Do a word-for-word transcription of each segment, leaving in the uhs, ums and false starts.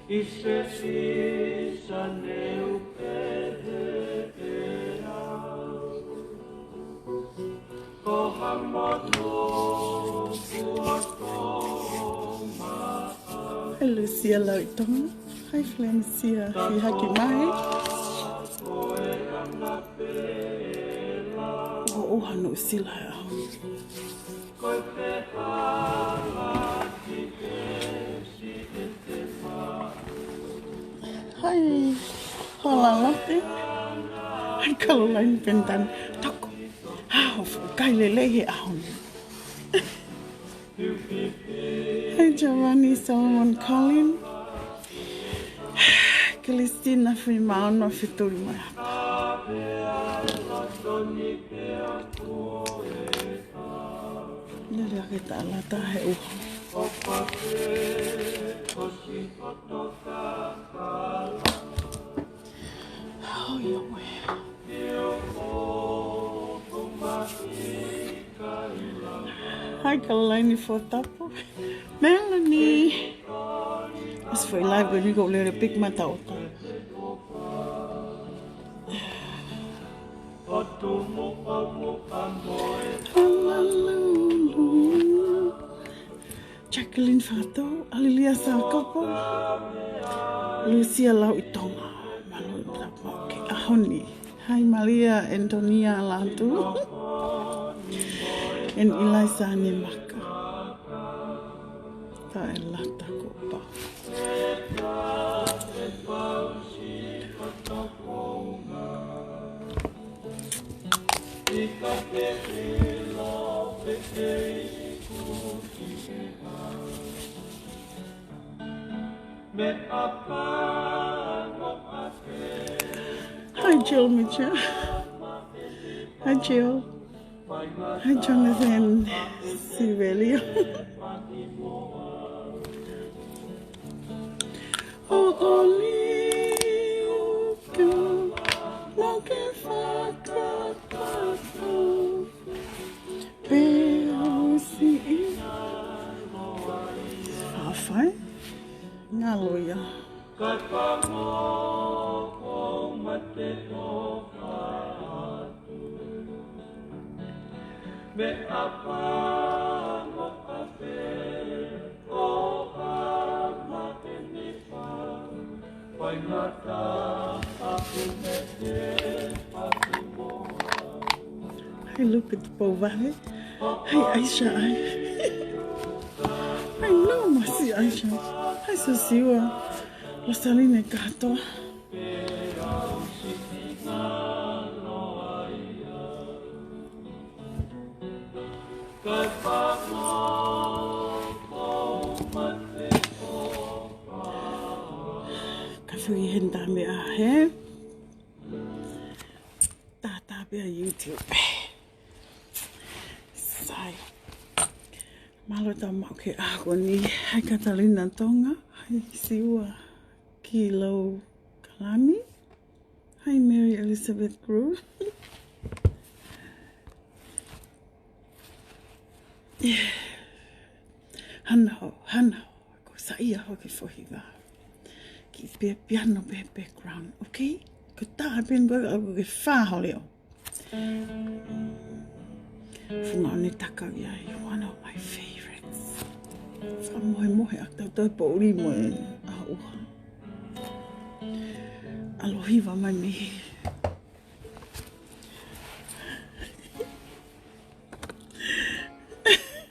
Ki se sisa ne u pehē ʻe au, ko ha monū kuo tō maʻau. Hai Lusia Lauʻitonga. Hai Felemesia Fihaki Mai. ʻO ʻuha Nuʻusila he ʻaho ni. Hai Hola Lote. Hai Caroline Pentan. Toko. Ha, ʻoku fuʻu kai lelei he ʻaho ni. Hai Giovanni Solomon Collin. Christina Fimaono Fetuli Maiata. Lele ake ta lata he ʻuha. Oh, ʻio, ʻoe. Hai Caroline Fotapu. Melanie. As for live, we go lele pik mata ota. Hallelujah. Jacqueline Fato, Alilia Sakopo, Lucia Lauʻitonga, mālō e tapu maʻu ki he ʻaho ni. Hai Malia Antonia Latu, and Eliza Nemaka. Tā e lata ko pa. Hi, Jill Mitchell. Hi, Jill. Hi, Jonathan Sivelio. ʻO ʻoli uka, mo ke fakatapu. Pea ʻosi ia. Fafai. Ngalo ia. Kai pango ko mate o ka. Meʻa pango kafe, o ka mate ni pa. Pai ngata aku me te pati moa. Hai Luke Tupou Vahe. Hai Aisha ai. Hai Lou Masi Aisha. Hai Sosiua. Rosaline Katoa. Ka fui henta meʻa he. Tātā pea YouTube. Sai. Mālō e tapu maʻu ki he ʻaho ni. Hai Katalina Tonga. Hai Siua Kilou Kalani. Hai Mary Elizabeth Grew. Hana ho, hana ho. Ko sa ia ho ke fohi va. Ki pia piano pe background, okay? Ko tā pia ko ke fa ho leo. Funga ʻo ne taka ia, one of my favorites. Fakamohemohe ʻa tautau poʻuli mo e ʻauha. ʻAlohi va mai mei he.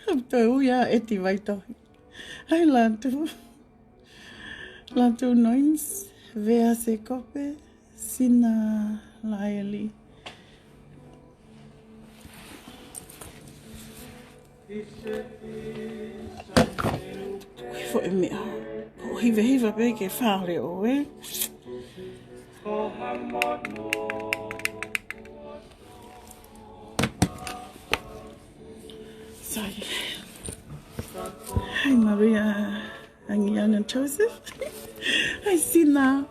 Hau toe ui ʻa ʻEti Vaitohi. Hai Latu. Latu Noins, Vea Sekope, Sina Laeli. Ko e foʻi meʻa. Ko hiva hiva pē ke fale ʻo e. Sai. Hai Maria Angiana Joseph. Hai Sina.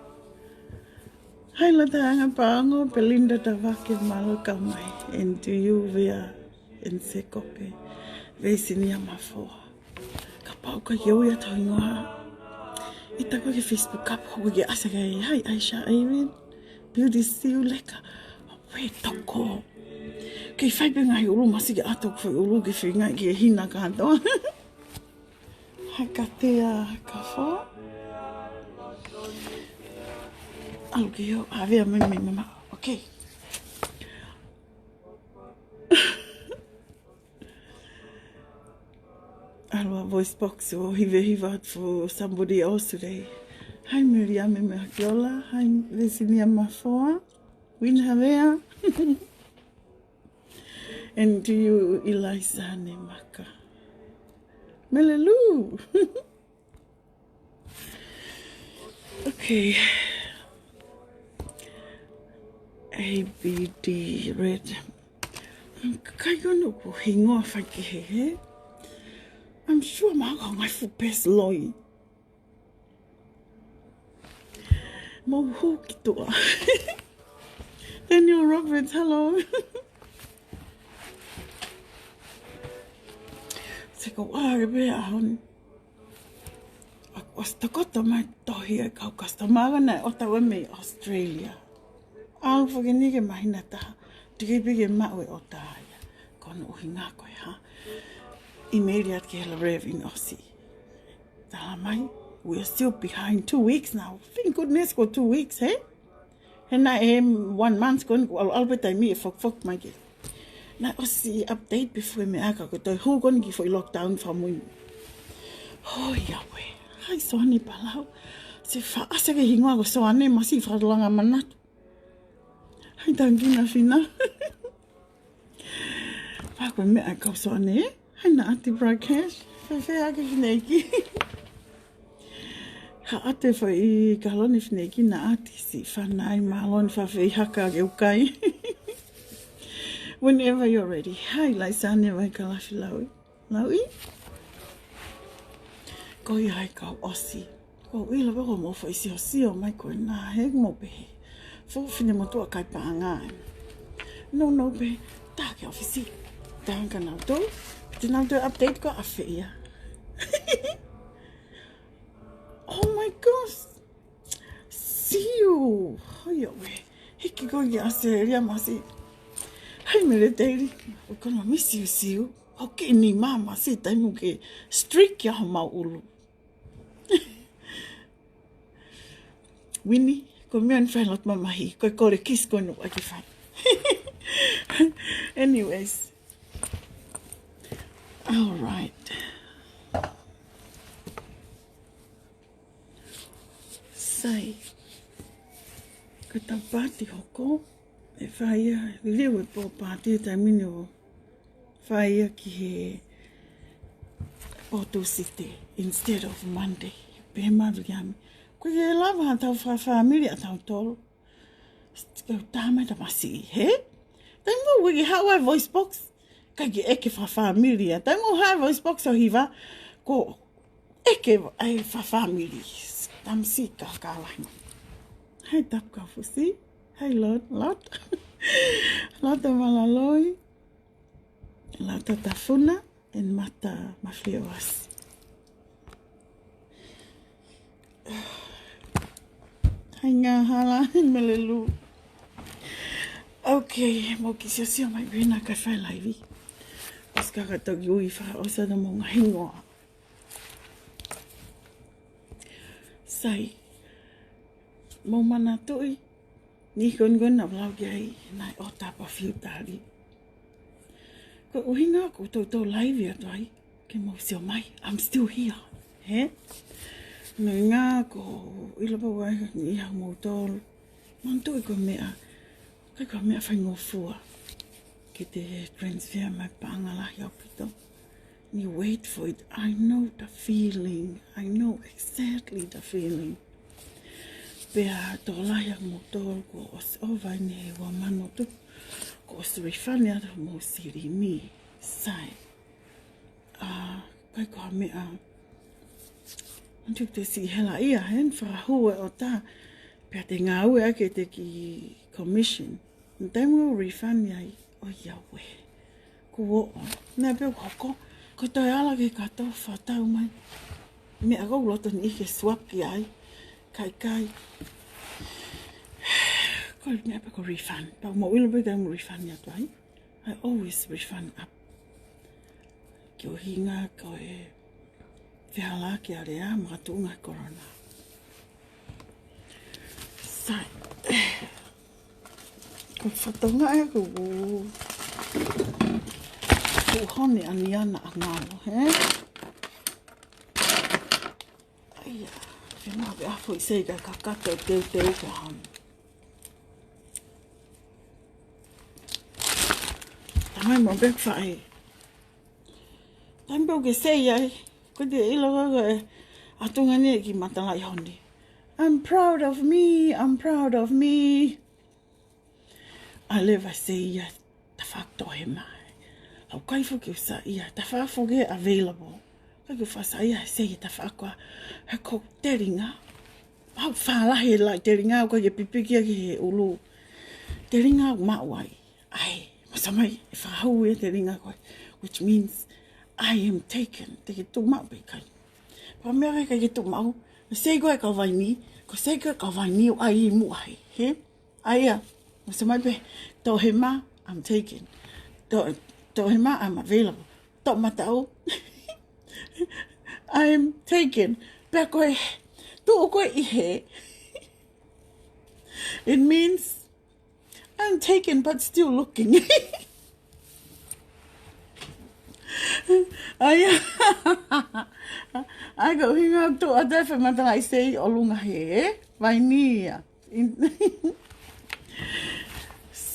Hai Lataanga Pango, Belinda Tavake, mālō kau mai. And do you wear and Sekope. Veisinia Mafoa. Kapau ʻoku ʻikai ke ui atu ho hingoa. ʻI taku ke Facebook ka pō ke ʻasi ke hai Aisha Irene. Beauty Siu Leka. Pē toko. Kei fai pē ngaahi ʻulu masi ke ʻato ko e ʻulu ke feinga ke hina kātoa. Hai Katea Kafo. ʻAlu ke ʻo ʻave mai mai mama. Okay. ʻAlu ʻa VoiceBox ʻo hivehiva for somebody else today. Hai Miriam Meakiola. Hai Virginia Mafoa. Win Havea. And to you, Eliza Nemaka. Melelu. Okay. A B D Red. Kai kono ko hingoa fai ki he, he. I'm sure ma ka ngai fu pes loi. Mau hū ki tuʻa. Daniel Roberts, hello. Se ko ʻare pē a hon. ʻOsi tokoto mai tohi e kau customer naʻe ʻoatu ʻe mei Australia. ʻAlu foki ni ke māhina taha. Tiki pē ke maʻu e ʻota ia. Ko hono ʻuhinga ko e hā. Email atu ki he Love Rev in Aussie. Tala mai, we are still behind two weeks now. Thank goodness ko two weeks, he? He naʻe one month ko eni ko ʻalu ʻalu pē taimi ʻe foki foki mai ke. Naʻe ʻosi update pē foʻi meʻa ka ko e toe hū ko eni ki foʻi lockdown fakamui. Hoi ʻaue. Hai Soane Palau. Se faʻa ʻasi ke hingoa ko Soane masi fakalanga manatu. Hai Tangina Fina. Pea ko e meʻa ʻa e kau Soane, hai Naʻati Prakash, fēfē ʻa e kiʻi fineʻeiki. Haʻate fai kaloni fineʻeiki Naʻati si fana ai mālō ni fafei haka ke ukai. Whenever you're ready. Hai Laisane Vaikalafi Lauʻi. Lauʻi. Ko ia ai kau ʻosi. Ko ʻilo pē ko mo fai siosio mai ko e nā he mo pehē. Fo fine motuʻa kai paʻanga. No, no pē. Tā ke ʻofisi. Tā ka nau tō. Piti nau tō update ko a fe ia. Oh my gosh. Siu. Hoi ʻaue. Hiki ko ki Australia masi. Hai Meleteli. We're gonna miss you, Siu. Hoki ni mama si taimi ke strict ia ho mau ʻulu. Winnie, ko e meʻa ni fai loto mamahi, ko e kole kisi ko no ake fai. Anyways. All right. Sai. Ko e tau pāti hoko. ʻE fai ia, liliu e pō pāti he taimi ni ʻo fai ia ki he pō Tūsite instead of Monday. Pehē mai Viliami. Ko e lava ha tau fakafāmili ʻa tautolu. Kau tā mai tamasiʻi, he? Taimi ʻoku ʻikai haʻu ai VoiceBox. Kai ke ʻeke fakafāmili ia. Taimi ʻoku haʻu ai VoiceBox ʻo hiva. Ko ʻeke ai fakafāmili. Tamasiʻi ka ka lahi mai. Hai Tapu Kafusi. Hai Lot, Lot. Lot ʻo Malaloi. Lot ʻo Tafuna. And Mata Mafioasi. Hai Ngahala, Melelu. Okay, mo kiʻi siosio mai pē na ka fai laivi. ʻOsi ka ka toki ui fakaʻosi atu mo e ngaahi hingoa. Sai. Mo manatuʻi, ni kon kon na blau ki ai, naʻe ʻota pē fiu tali. Ko e ʻuhinga ʻoku toutou laivi atu ai, ke mou sio mai, I'm still here. He? Meʻa ko ʻilo pē ʻoku ʻi ai ha moutolu. Manatuʻi ko e meʻa, ʻikai ko e meʻa faingofua. Ke te transfer mai paʻanga lahi ʻaupito. You wait for it. I know the feeling. I know exactly the feeling. Pea tokolahi ʻa moutolu kuo ʻosi ʻova eni he ua mano tu. Kuo ʻosi refund atu mo silini. Sai. ʻA, ʻikai ko ha meʻa. Manatuʻi te si hela ia, hen fakahū e ʻota. Pea te ngāue ake te ki commission. Taimi ʻoku refund ai, ʻoiauē. Kuo ʻoʻo. Naʻe pē ʻoku hoko. Ko e toe ala ke kato fakatau mai. meʻa ʻoku ou loto ni ke swap ki ai. Kai kai. Ko e meʻa pē ko e refund. Pea mou ʻilo pē taimi ʻoku refund atu ai. I always refund up. Ko e ʻuhinga ko e fehālaaki ʻa e lea makatuʻunga corona. Sai. Ko e fatongia ʻeku, ʻeku honi ʻaniana ʻa ngalo, hē? ʻAia, ke mā ke afo i sei ka kakato e teuteu ka honi. Tamai mo be fai. Taimi pē ʻoku ke sei ai, ko e te ʻilo ko e ʻatunga ni ki matalaʻi honi. I'm proud of me, I'm proud of me. ʻA leva sei ia tafaʻaki toʻohema. ʻOku ʻikai foki ke u saiʻia tafaʻaki foki available. ʻIkai ke u faʻa saiʻia he sei tafaʻaki ko ē he ko e telinga. Pau fālahi e laʻi telinga ʻoku ʻikai ke pipiki ia ki he ʻulu. Telinga ʻoku maʻu ai. ʻAi, masa mai, e fāhau e telinga ko ē, which means I am taken. Te ke tuʻu maʻu pe ʻikai. Pea meʻa ke ʻikai ke tuʻu maʻu, ko e sei ko ē kau vaini, ko e sei ko ē kau vaini ʻoku ʻai ʻi muʻa hē, hē? ʻAia, masa mai pē, toʻohema, I'm taken. To-, toʻohema, I'm available. Toʻomataʻu, I'm taken. Pea ko e tuʻu ko ē ʻi hē, it means I'm taken but still looking. ʻAia. ʻAi ko e ʻuhinga tuʻu atu e fai matalaʻi sei ʻolunga hē, vaini ia.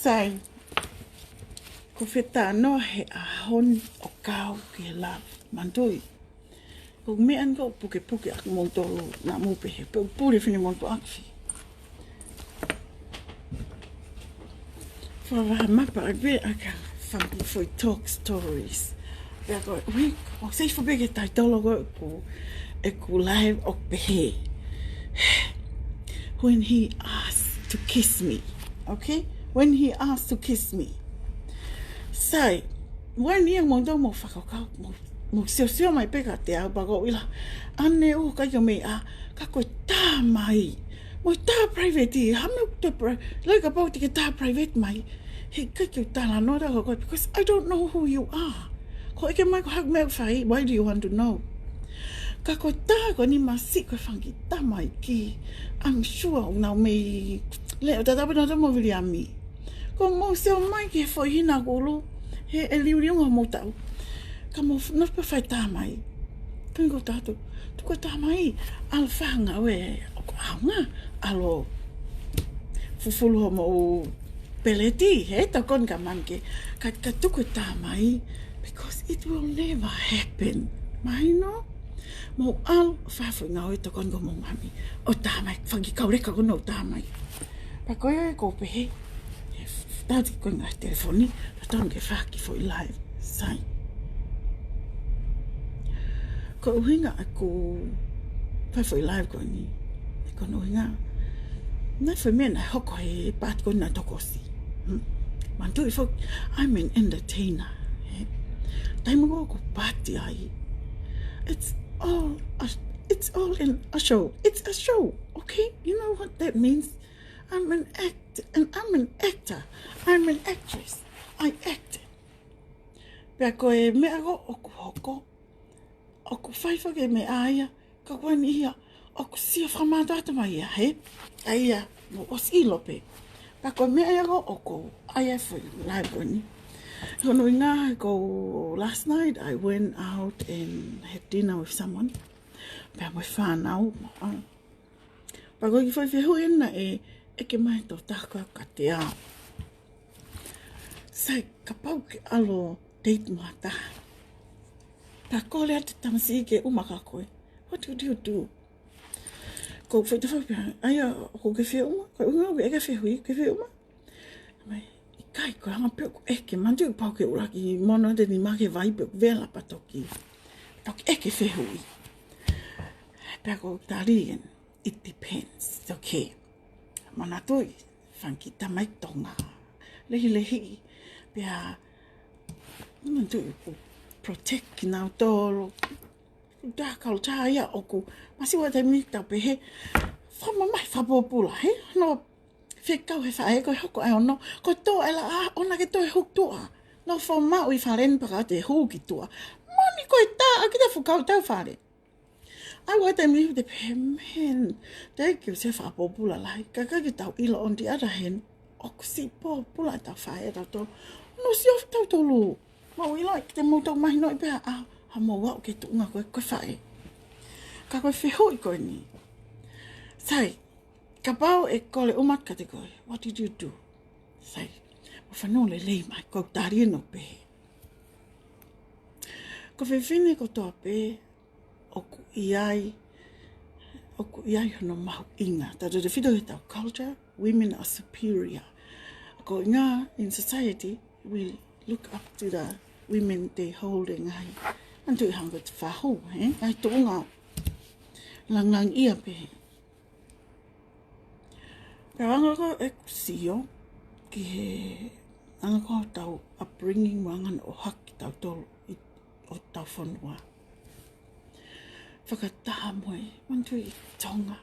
Sai. Ko e fetano he ʻaho ni ʻoku kau ki he love. Manatuʻi. Ko e meʻa ni ko e pukepuke ʻa kimoutolu naʻa mou pehē, pe ʻoku puli fine moutolu ʻaki. Fakaʻamu pē ʻa e fanga kiʻi foʻi talk stories. Pea ko e, ui, ʻoku ou save pē ki he taitolo ko ē ʻeku, ʻeku live ʻoku pehē. When he asked to kiss me. Okay? When he asked to kiss me. Sai, when ia mou tau mou fakakaukau, mou, mou siosio mai pē kiate au pea ʻoku ou ʻilo. ʻAne ʻoku ʻikai ke u meʻa, ka ko e tā mai. Mo e tā private, ha meʻa ʻoku te pri-, lahi kapau te ke tā private mai. He ʻikai ke u talanoa atu kia koe, because I don't know who you are. Ko e ʻeke mai ko e hā e meʻa ʻoku fai, why do you want to know? Ka ko e tā ko eni masiʻi ko e fanga kiʻi tamaiki. I'm sure ʻoku nau mei leʻo tatau pē nautolu mo Viliami. Ko mou sio mai ki he foʻi hina ʻoku ʻulu, he ʻe liuliunga homou taʻu. Ka mou f-, nofo pē fai tā mai. Ka ko e tā atu, tuku e tā mai, ʻalu ʻo fai ha ngāue ʻoku ʻaonga, ʻalu ʻo fufulu homou peleti, he tokoni kia Mami ke, ka, ka tuku e tā mai, because it will never happen. Mahino? Mou ʻalu ʻo fai ha foʻi ngāue ʻo tokoni ki homou mami. ʻO tā mai, fanga kiʻi kau leka ko ena ʻo tā mai. Pea ko ia ʻoku ou pehē, he f-, f-, tau ti ko e ngaahi telefoni, pea tau ke fai ha kiʻi foʻi live, sai. Ko e ʻuhinga ʻeku fai foʻi live ko eni, ko hono ʻuhinga, naʻe foʻi meʻa naʻe hoko he paati ko ena ʻo e tokosiʻi. Hmm. Manatuʻi foki, I'm an entertainer. He taimi ko ē ʻoku ou paati ai, it's all a, it's all in a show. It's a show, okay? You know what that means? I'm an act-, and I'm an actor. I'm an actress. I act. Pea ko e meʻa ko ē ʻoku hoko, ʻoku fai foki e meʻa ia, ka ko eni ia, ʻoku sio fakamātoato mai ia, he? ʻAia, mou ʻosi ʻilo pē. Pea ko e meʻa ia ko ē ʻoku, ʻaia foʻi live ko eni. Ko hono ʻuhinga ko e last night, I went out and had dinner with someone. Pea mo e fānau, ʻa, pea ko e kiʻi foʻi fehuʻi ena ʻe, ʻeke mai ʻe he tokotaha kiate au. Sai, kapau ke ʻalu ʻo date mo ha taha, pea kole atu e tamasiʻi ke ʻuma kia koe, what do you do? Ko e foʻi tafaʻaki pē, ʻaia, ʻoku ke fie ʻuma, ko e ʻuhinga ʻoku ke ʻeke e fehuʻi, ke fie ʻuma? Mai, ʻikai, ko e anga pē ʻeku ʻeke, manatuʻi pau ke ʻuluaki mono atu e nima ki he vai pea ʻoku vela pea toki, toki ʻeke e fehuʻi. Pea ʻoku ou tali eni, it depends, okay. Manatuʻi, fanga kiʻi tamaiki Tonga. Lehilehiʻi, pea, manatuʻi ʻoku protect kinautolu. Ko e culture ia ʻoku masiva taimi tau pehē, fakamamahi fakapōpula, he? No fekau he faʻē ko e hoko ʻa e ono, ko e tō ʻa e laʻā, ʻoua ke toe hū ki tuʻa. No fo maʻu ʻi fale ni pea ka te hū ki tuʻa. Mani ko e tā, ʻa kita fukau tau fale. ʻAi ʻa e taimi te pehē, man, thank you, se fakapōpula lahi. Ka ʻikai ke tau ʻilo on the other hand, ʻoku siʻi pōpula ʻetau faʻē ʻatautolu. No siʻi ʻofa tautolu. Mau ʻilo ʻikai te mau tau mahinoʻi pē ʻa, ʻa mau aʻu ki he tuʻunga ko e, ko e faʻē. Ka ko e fehuʻi ko eni. Sai, kapau ʻe kole ʻuma kiate koe, what did you do? Sai, ʻo fanongo lelei mai, ko e tali eni ʻoku pehē. Ko e fefine kotoa pē, ʻoku ʻi ai, ʻoku ʻi ai hono mahuʻinga. Tautautefito he ʻetau culture, women are superior. Ko e ʻuhinga in society, we look up to the women they hold e ngaahi. Antu i hanga te fahu, he? Ai tuʻunga langilangiʻia pē. Pea anga ko ʻeku sio, ki he anga ko ʻetau upbringing, mo e anga ʻo haki tautolu ʻi ʻo tau fonua. Fakataha mo e, manatuʻi Tonga,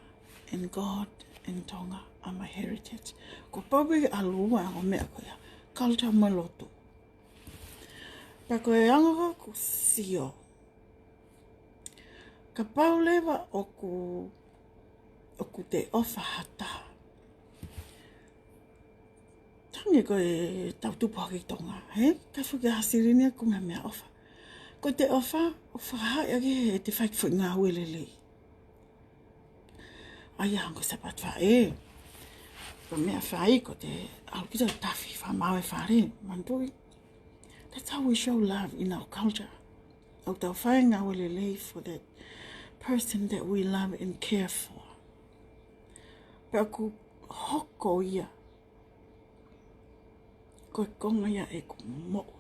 and God, and Tonga are my heritage. Ko e pau pē ke ʻalu ua ʻo meʻa ko ia, culture mo e lotu. Pea ko e anga ko ʻeku sio. Kapau leva ʻoku, ʻoku te ʻofa ha taha. Tangi ko e tau tupu hake ʻi Tonga, he? Ka fuki ha silini ʻoku meʻa meʻaʻofa. Ko e te ʻofa, ʻofa hai ake he te fai ki foʻi ngāue lelei. ʻAi ʻa e ongo Sāpate faʻē. Ko e meʻa fai ko e te ʻalu kita tafi fakamaau e fale, manatuʻi. That's how we show love in our culture. ʻOku tau fai ngāue lelei for that person that we love and care for. Pea ʻoku hoko ia. Ko e konga ia ʻeku moʻui.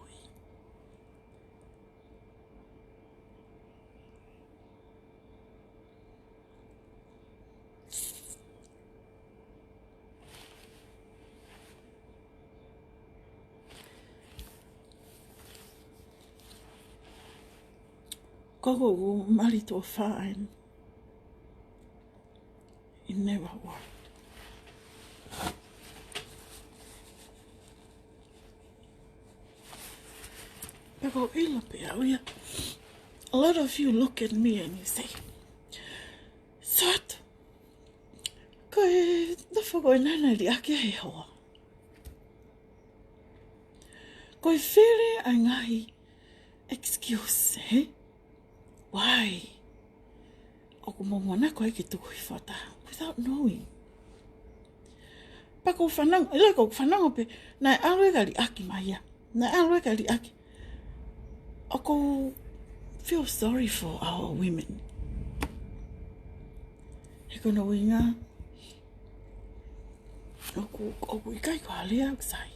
Ko ʻeku mali tuʻo fā eni. It never worked. Pea ʻoku ou ʻilo pē au ia. A lot of you look at me and you say, "Sot, ko e nofo ko ē naʻe liʻaki he hoa." Ko e fili ʻa e ngaahi excuse, he? Why? ʻOku mou manako ai ke tuku hifo ha taha without knowing. Pea ʻoku ou fanongo, ʻilo ʻoku ou fanongo pē, naʻe ʻalu ē ka liʻaki mai ia. Naʻe ʻalu ē ka liʻaki. ʻOku ou feel sorry for our women. He ko hono ʻuhinga, ʻoku, ʻoku ʻikai ko ha lea ʻoku sai.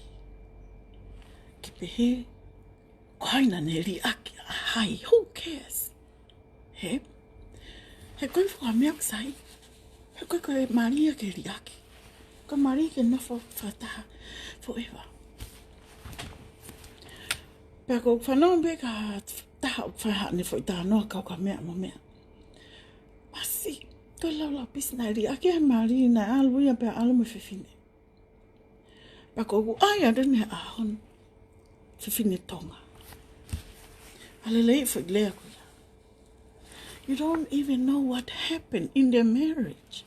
Ke pehē, ko hai naʻa ne liʻaki ʻa hai, who cares? He? He ko e fuʻu meʻa ʻoku sai. He ko e, ko e mali ia ke liʻaki. Ko e mali ke nofo fakataha forever. Pea ʻoku ou fanongo pē ka taha ʻoku fai haʻane foʻi talanoa kau ka meʻa mo meʻa. Masiʻi, ko e laulau pisi naʻe liʻaki he mali naʻe ʻalu ia pea ʻalu mo e fefine. Pea ʻoku ou ʻai atu eni he ʻaho ni. Fefine Tonga. ʻA e lelei foʻi lea ko ia. You don't even know what happened in their marriage.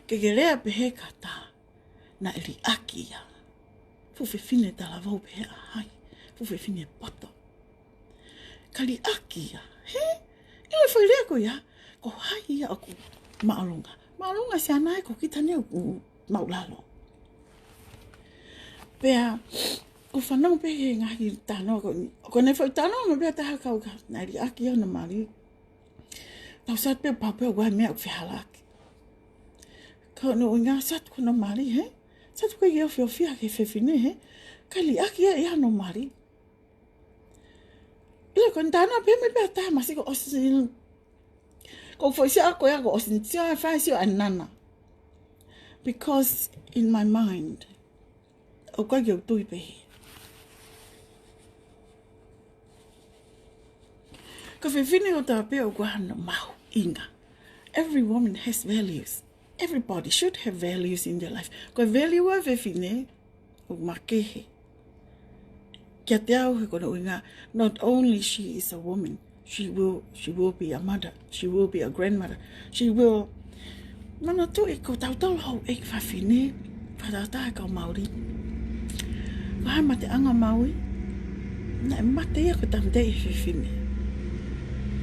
Ke ke lea pehē ka ta, naʻe liʻaki ia. Fuʻu fefine talavou pehē ʻa hai. Fuʻu fefine poto. Ka liʻaki ia. He? ʻIo e foʻi lea ko ia. Ko hai ia ʻoku māʻolunga. Māʻolunga siana e ko kita ni ʻoku māʻulalo. Pea, ʻoku ou fanongo pē he ngaahi talanoa ko eni. Ko ʻene foʻi talanoa mo pea taha kau ka. Naʻe liʻaki ia hono mali. Tau sat pē pau pē ʻoku ʻi ai e meʻa ʻoku fehālaaki. Ka hono ʻuhinga sat ko hono mali, he? Sat ko e ofiofi ʻa e fefine, he? Ka liʻaki ia ʻe ia hono mali. ʻIlo ko ʻene talanoa pē mei pea taha masiʻi ko ʻosi. Ko e foʻi sio ko ia ko ʻosi sio e fai sio ʻa e nana. Because in my mind, ʻoku ʻikai ke u tui pehē. Ko e fefine kotoa pē ʻoku ʻi ai hano mahuʻinga. Every woman has values. Everybody should have values in their life. Ko e value ʻa e fefine ʻoku makehe kiate au he ko hono ʻuhinga, not only she is a woman, she will, she will be a mother, she will be a grandmother, she will. Manatuʻi ko tautolu houʻeiki fafine, fakatātā e kau Mauli. Ko e hā e mateʻanga ʻo Maui? Naʻe mate ia ko e tāmateʻi ʻe he fefine.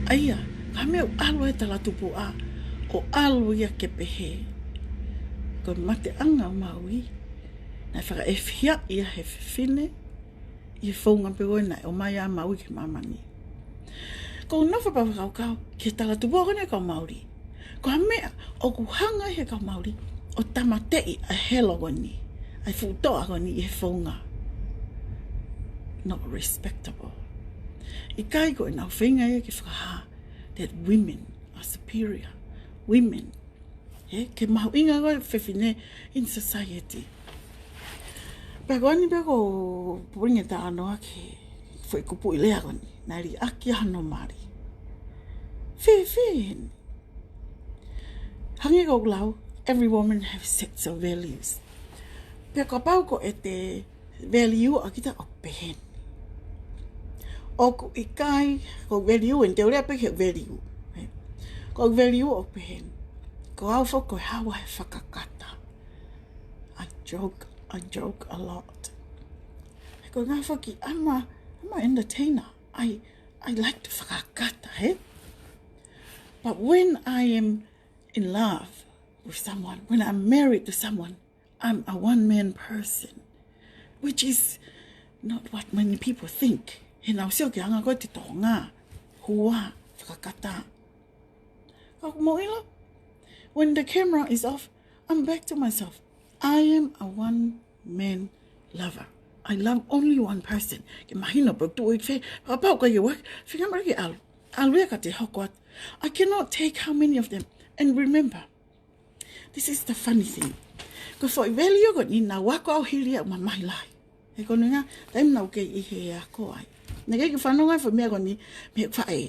ʻA ia, ko e meʻa ʻoku ʻalu ai e talatupuʻa, ʻo ʻalu ia ke pehē, ko e mateʻanga ʻo Maui, naʻe fakaʻefiaʻi ia ʻe he fefine, ʻi he founga pē ko ē naʻe ʻomai ai ʻa Maui ki māmani. Ko u nofo pē ʻo fakakaukau ki he talatupuʻa ko eni ʻa e kau Mauli. Ko e hā e meʻa ʻoku hanga ai ʻe he kau Mauli ʻo tāmateʻi ʻa e helo ko eni, ʻa e fuʻu toʻa ko eni ʻi he founga? Not respectable. ʻIkai ko ʻenau feinga ia ke fakahā that women are superior. Women, he, ke mahuʻinga ko e fefine in society. Pea ko eni pē ʻoku ou pulinge tānoa ki he foʻi kupuʻi lea ko eni, naʻe liʻaki ʻa hono mali. Fefine. Hangē ko ʻeku lau, every woman have sets of values. Pea kapau ko ʻete value ʻa kita ʻoku pehē ni. ʻOku ʻikai, ko e value, ʻeni te u lea pē ki he value. He, ko e value ʻoku pehē ni. Ko au foki ko e haua he fakakata. I joke, I joke a lot. He ko e ʻuhinga foki, I'm a, I'm a entertainer. I, I like to fakakata, he? But when I am in love with someone, when I'm married to someone, I'm a one-man person, which is not what many people think. He naʻa ku sio ki he anga ko ē ʻete toʻonga, hua, fakakata. Ka ʻoku mou ʻilo, when the camera is off, I'm back to myself. I am a one-man lover. I love only one person. Ke mahino pē ʻoku tuʻu ʻi fē, kapau ko e work, fika mara ke ʻalu. ʻAlu ia ka te hoko atu. I cannot take how many of them. And remember, this is the funny thing. Ko e foʻi value ko eni naʻa ku ako au hili ʻeku mamahi lahi. He ko e ʻuhinga, taimi naʻa ku kei ʻi he ako ai, naʻe kei fanongo ai e foʻi meʻa ko eni mei heʻeku faʻē.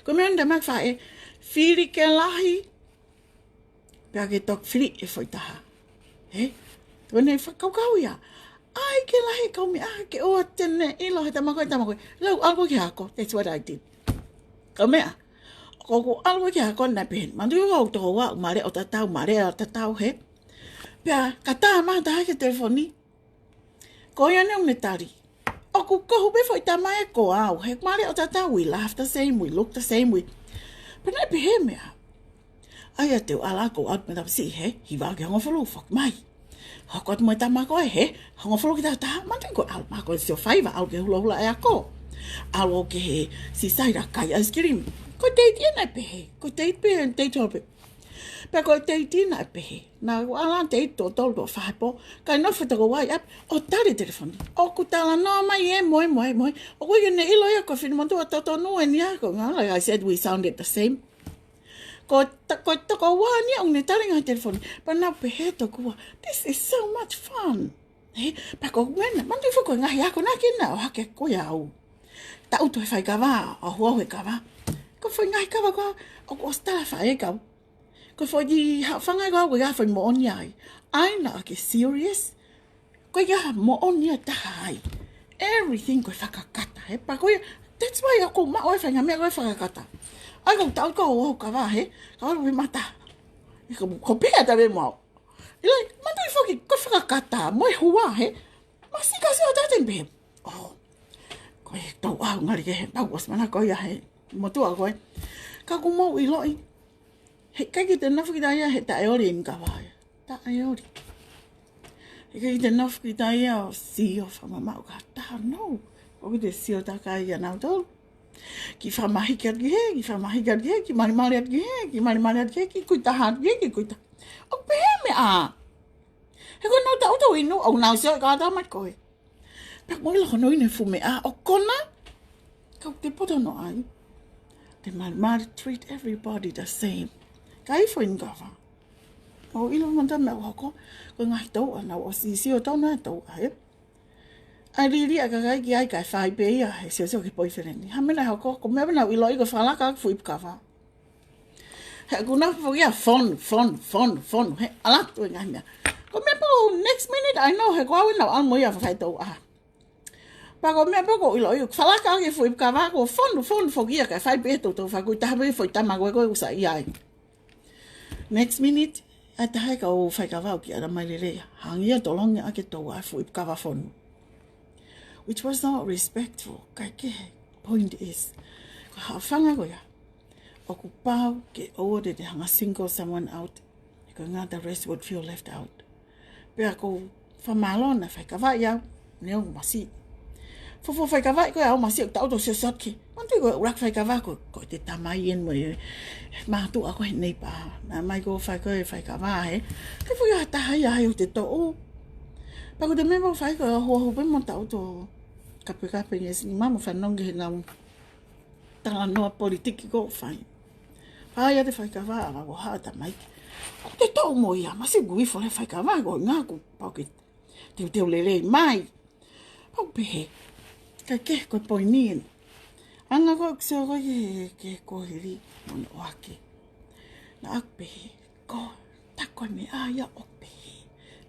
Ko e meʻa ʻeni ʻa ʻeku faʻē, fili ke lahi, pea ke toki fili e foʻi taha. He? Ko ʻene fakakaukau ia. ʻAi ke lahi e kau meʻa ke ʻoua te ne ʻilo he tama ko ē, tama ko ē. Lau ʻalu ki he ako. That's what I did. Kau meʻa. Ko ʻeku ʻalu ki he ako naʻe pehē ni. Manatuʻi ko ʻeku tokoua, maleʻo tatau, maleʻo tatau, he. Pea ka tā mai ha taha ki he telefoni, ko ia ʻeni ʻoku ne tali. ʻOku kohu pē foʻi tama ē ko au, he maleʻo tatau, we laugh the same, we look the same, we. Pea naʻe pehē meʻa. ʻAi ia te u ʻalu ko au ʻo ʻalu mei he tama siʻi, he, hiva ki he hongofulu, foki mai. Hoko atu mo e tama ko ē, he, hongofulu ki he taha, manatuʻi ko e ʻalu mai ko e sio faiva, ʻalu ki he hulahula e ako. ʻAlu ki he Seaside ʻo kai ice cream. Ko e teiti ia naʻe pehē, ko e teiti pē, teiti holo pē. Pea ko e teiti naʻe pehē. Naʻa ku ʻalu teiti ʻe tolu ʻe fā he pō. Kae nofo e tokoua ʻi ʻapi ʻo tali e telefoni. ʻOku talanoa mai e moe, moe, moe. ʻOku ʻikai ke ne ʻilo ia ko e finemotuʻa totonu ʻeni ia ko e ʻuhinga, like I said, we sounded the same. Ko ta-, ko e tokoua ʻeni ʻoku ne tali e ngaahi telefoni. Pea naʻa ku pehē tokua, this is so much fun. He, pea ko e meʻa, manatuʻi foki ko e ngaahi ako naʻe ʻikai ke na ʻohake ko ia au. Taʻutu he faikava, ʻo huau he kava. Ko e foʻi ngaahi kava ko ē, ʻoku ʻosi tala faʻē kau. Ko e foʻi haʻu fanga ko ē, ko e foʻi moʻoni ai. ʻAi naʻa ke serious. Ko ia moʻoni ia taha ai. Everything ko e fakakata, he, pea ko ia, that's why ʻoku ou maʻu e faʻahinga meʻa ko e fakakata. ʻAi ko e taʻutu ko ē ʻo kava, he, ka ʻalu mei mata. Ko, ko pē ʻa e tave mau. ʻIlai, manatuʻi foki, ko e fakakata mo e hua, he. Masiʻi ka sio atu ʻo pehē, oh, ko e tau au ngali ke he, pau ʻosi manako ia he motuʻa ko ē. Ka ʻoku mou ʻiloʻi, heʻikai ke te nofo kita ia he taʻeoli ʻeni kava ia. Taʻeoli. Heʻikai ke te nofo kita ia ʻo sio fakamamaʻu ki ha taha, no. ʻOku te sio takai ʻa nautolu. Kiʻi fakamahiki atu ki hē, kiʻi fakamahiki atu ki hē, kiʻi malimali atu ki hē, kiʻi malimali atu ki hē, kiʻi kui taha atu ki hē, kiʻi kui taha. ʻOku pehē meʻa. He ko ʻenau taʻutu ʻo inu, ʻoku nau sio ʻi he kau tau mai ko ē. Pea mou ʻilo ko hono ʻuhinga e fuʻu meʻa ʻoku kona, ka ʻoku te poto noa ai. Te malimali, treat everybody the same. Ka ʻi he foʻi ʻeni kava, ʻoku ʻilo mata meʻa ʻoku hoko, ko e ngaahi tauʻa naʻa ku ʻosi sio tau na tauʻa, he. ʻA e liliu ʻa e kakai ki ai kae fai pē ia he siosio ki he boyfriend. Hā e meʻa naʻe hoko? Ko e meʻa pē naʻa ku ʻiloʻi ko e fakalaka ʻeku fuʻu ʻipi kava. He ʻoku nau foki ia fonu, fonu, fonu, fonu. He ʻalu atu e ngaahi meʻa. Ko e meʻa pē ko e next minute, I know, he ko au ē naʻa ku ʻalu mo ia ʻo fai e touʻaha. Pea ko e meʻa pē ʻoku ou ʻiloʻi, fakalaka ʻeku fuʻu ʻipi kava, ko e fonu, fonu foki ia kae fai pē ia he toutou fai, ko e taha pē foʻi tama ko ē ʻoku ou saiʻia ai. Next minute, ʻa e taha e kau faikava ʻoku ʻikai ʻalu mai lelei. Hangē ia ʻoku tolongi ʻaki e touʻaha e fuʻu ʻipi kava fonu. Which was not respectful. Kae kehe, point is, ko e haʻofanga ko ia, ʻoku pau ke ʻoua te te hanga single someone out. He ko e ngata the rest would feel left out. Pea ʻoku ou fakamālō naʻe faikavaʻi au, neongo ʻeku masiʻi. Fuofua faikavaʻi ko ē ʻa hoku masiʻi ʻoku tau tau sio sot ki. Manatuʻi ko e ʻuluaki faikava ko, ko e tamai eni mo e mātuʻa ko ē he neighbor. Naʻe ʻomai ko e fai ko ē faikava he. Ke fai ha taha ia ai ʻo te toʻu. Pea ko e te meʻa ʻoku fai ko e ohuohu pē mo tau tau kapekape nge si ni mamo fanongo ki heʻenau talanoa politiki ʻoku fai. Pea ʻi ai e faikava ʻa e ʻoku haʻu e tamaiki. Ko e te toʻu mo ia, masiʻi ʻoku ifo e faikava ko e ngaahi ʻoku pau ke teuteu lelei mai. Pea u pehē, kae kehe ko e poini eni. Anga ko ē ʻeku sio ko ē ki he, ki he kuohili mo hono ʻohake. Naʻa ku pehē, ko, tā ko e meʻa ia ʻoku pehē.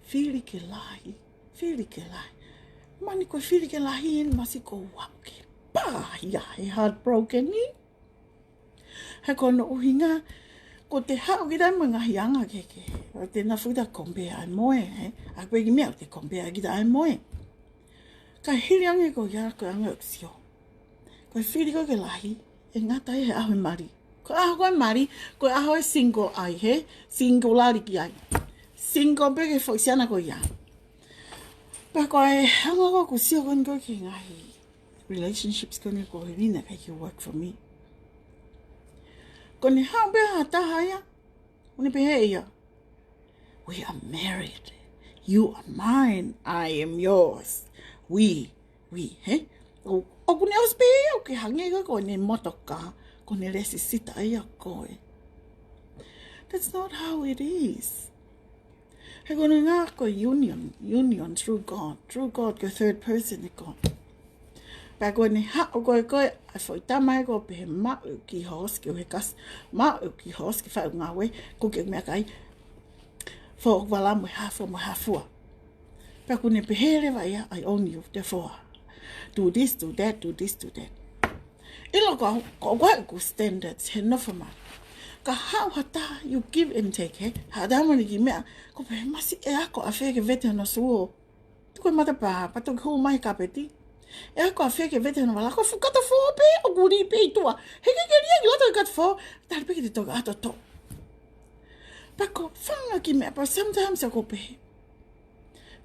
Fili ke lahi, fili ke lahi. Mani ko e fili ke lahi eni masiʻi ʻoku ou aʻu ke pā ia he heartbroken ni. He ko hono ʻuhinga, ʻoku te haʻu ki ai mo e ngaahi anga kehekehe. ʻOku te nau fuʻu compare ai mo e, ē? ʻA e pē kiʻi meʻa ʻoku te compare kita ai mo e. Kae hili ange ko ia ko e anga ʻeku sio. Ko e fili ko ē ke lahi, ʻe ngata ai he ʻaho e mali. Ko e ʻaho ko ē mali, ko e ʻaho e single ai he, single lali ki ai. Single pē ki he foʻi siana ko ia. Pea ko e anga ko ē ʻeku sio ko eni ko ē ki he ngaahi relationships ko eni ko e lina kai ke work for me. Ko ʻene haʻu pē ha taha ia, ʻo ne pehē ia, "We are married. You are mine. I am yours. We, we," he? ʻO, ʻoku ne ʻosi pē ia ʻoku ke hangē ko ē ko ʻene motoka, ko ʻene lēsisita ia ko ē. That's not how it is. He ko hono ʻuhinga ko e union, union through God, through God, ko e third person ʻo e God. Pea ko ʻene haʻu ko ē ko ē, ʻa e foʻi tama ē ʻoku pehē maʻu ki hoʻo ʻosi ke ʻuhe kasi, maʻu ki hoʻo ʻosi ke fai ʻeku ngāue, ko e kiʻi meʻakai, foʻi vala mo e hā fua mo e hā fua. Pea ʻoku ne pehē leva ia, "I own you, therefore do this, do that, do this, do that." ʻIlo ko, ko, ko ʻeku standards he nofo mai. Ka haʻu ha taha, you give and take, he? Haʻu ha taha mo ʻene kiʻi meʻa, ʻoku pehē masiʻi ʻe ako ʻafē ke vete hono suo. Tuku e matapā, pea toki hū mai he kapeti. ʻE ako ʻafē ke vete hono vala, ko e fuʻu katafō pē, ʻoku lī pē ʻi tuʻa. He ʻikai ke lī ia ki loto e katafō, tali pē ke te toki ʻato toʻo. Pea ko e fanga kiʻi meʻa, pea sometimes ʻoku pehē,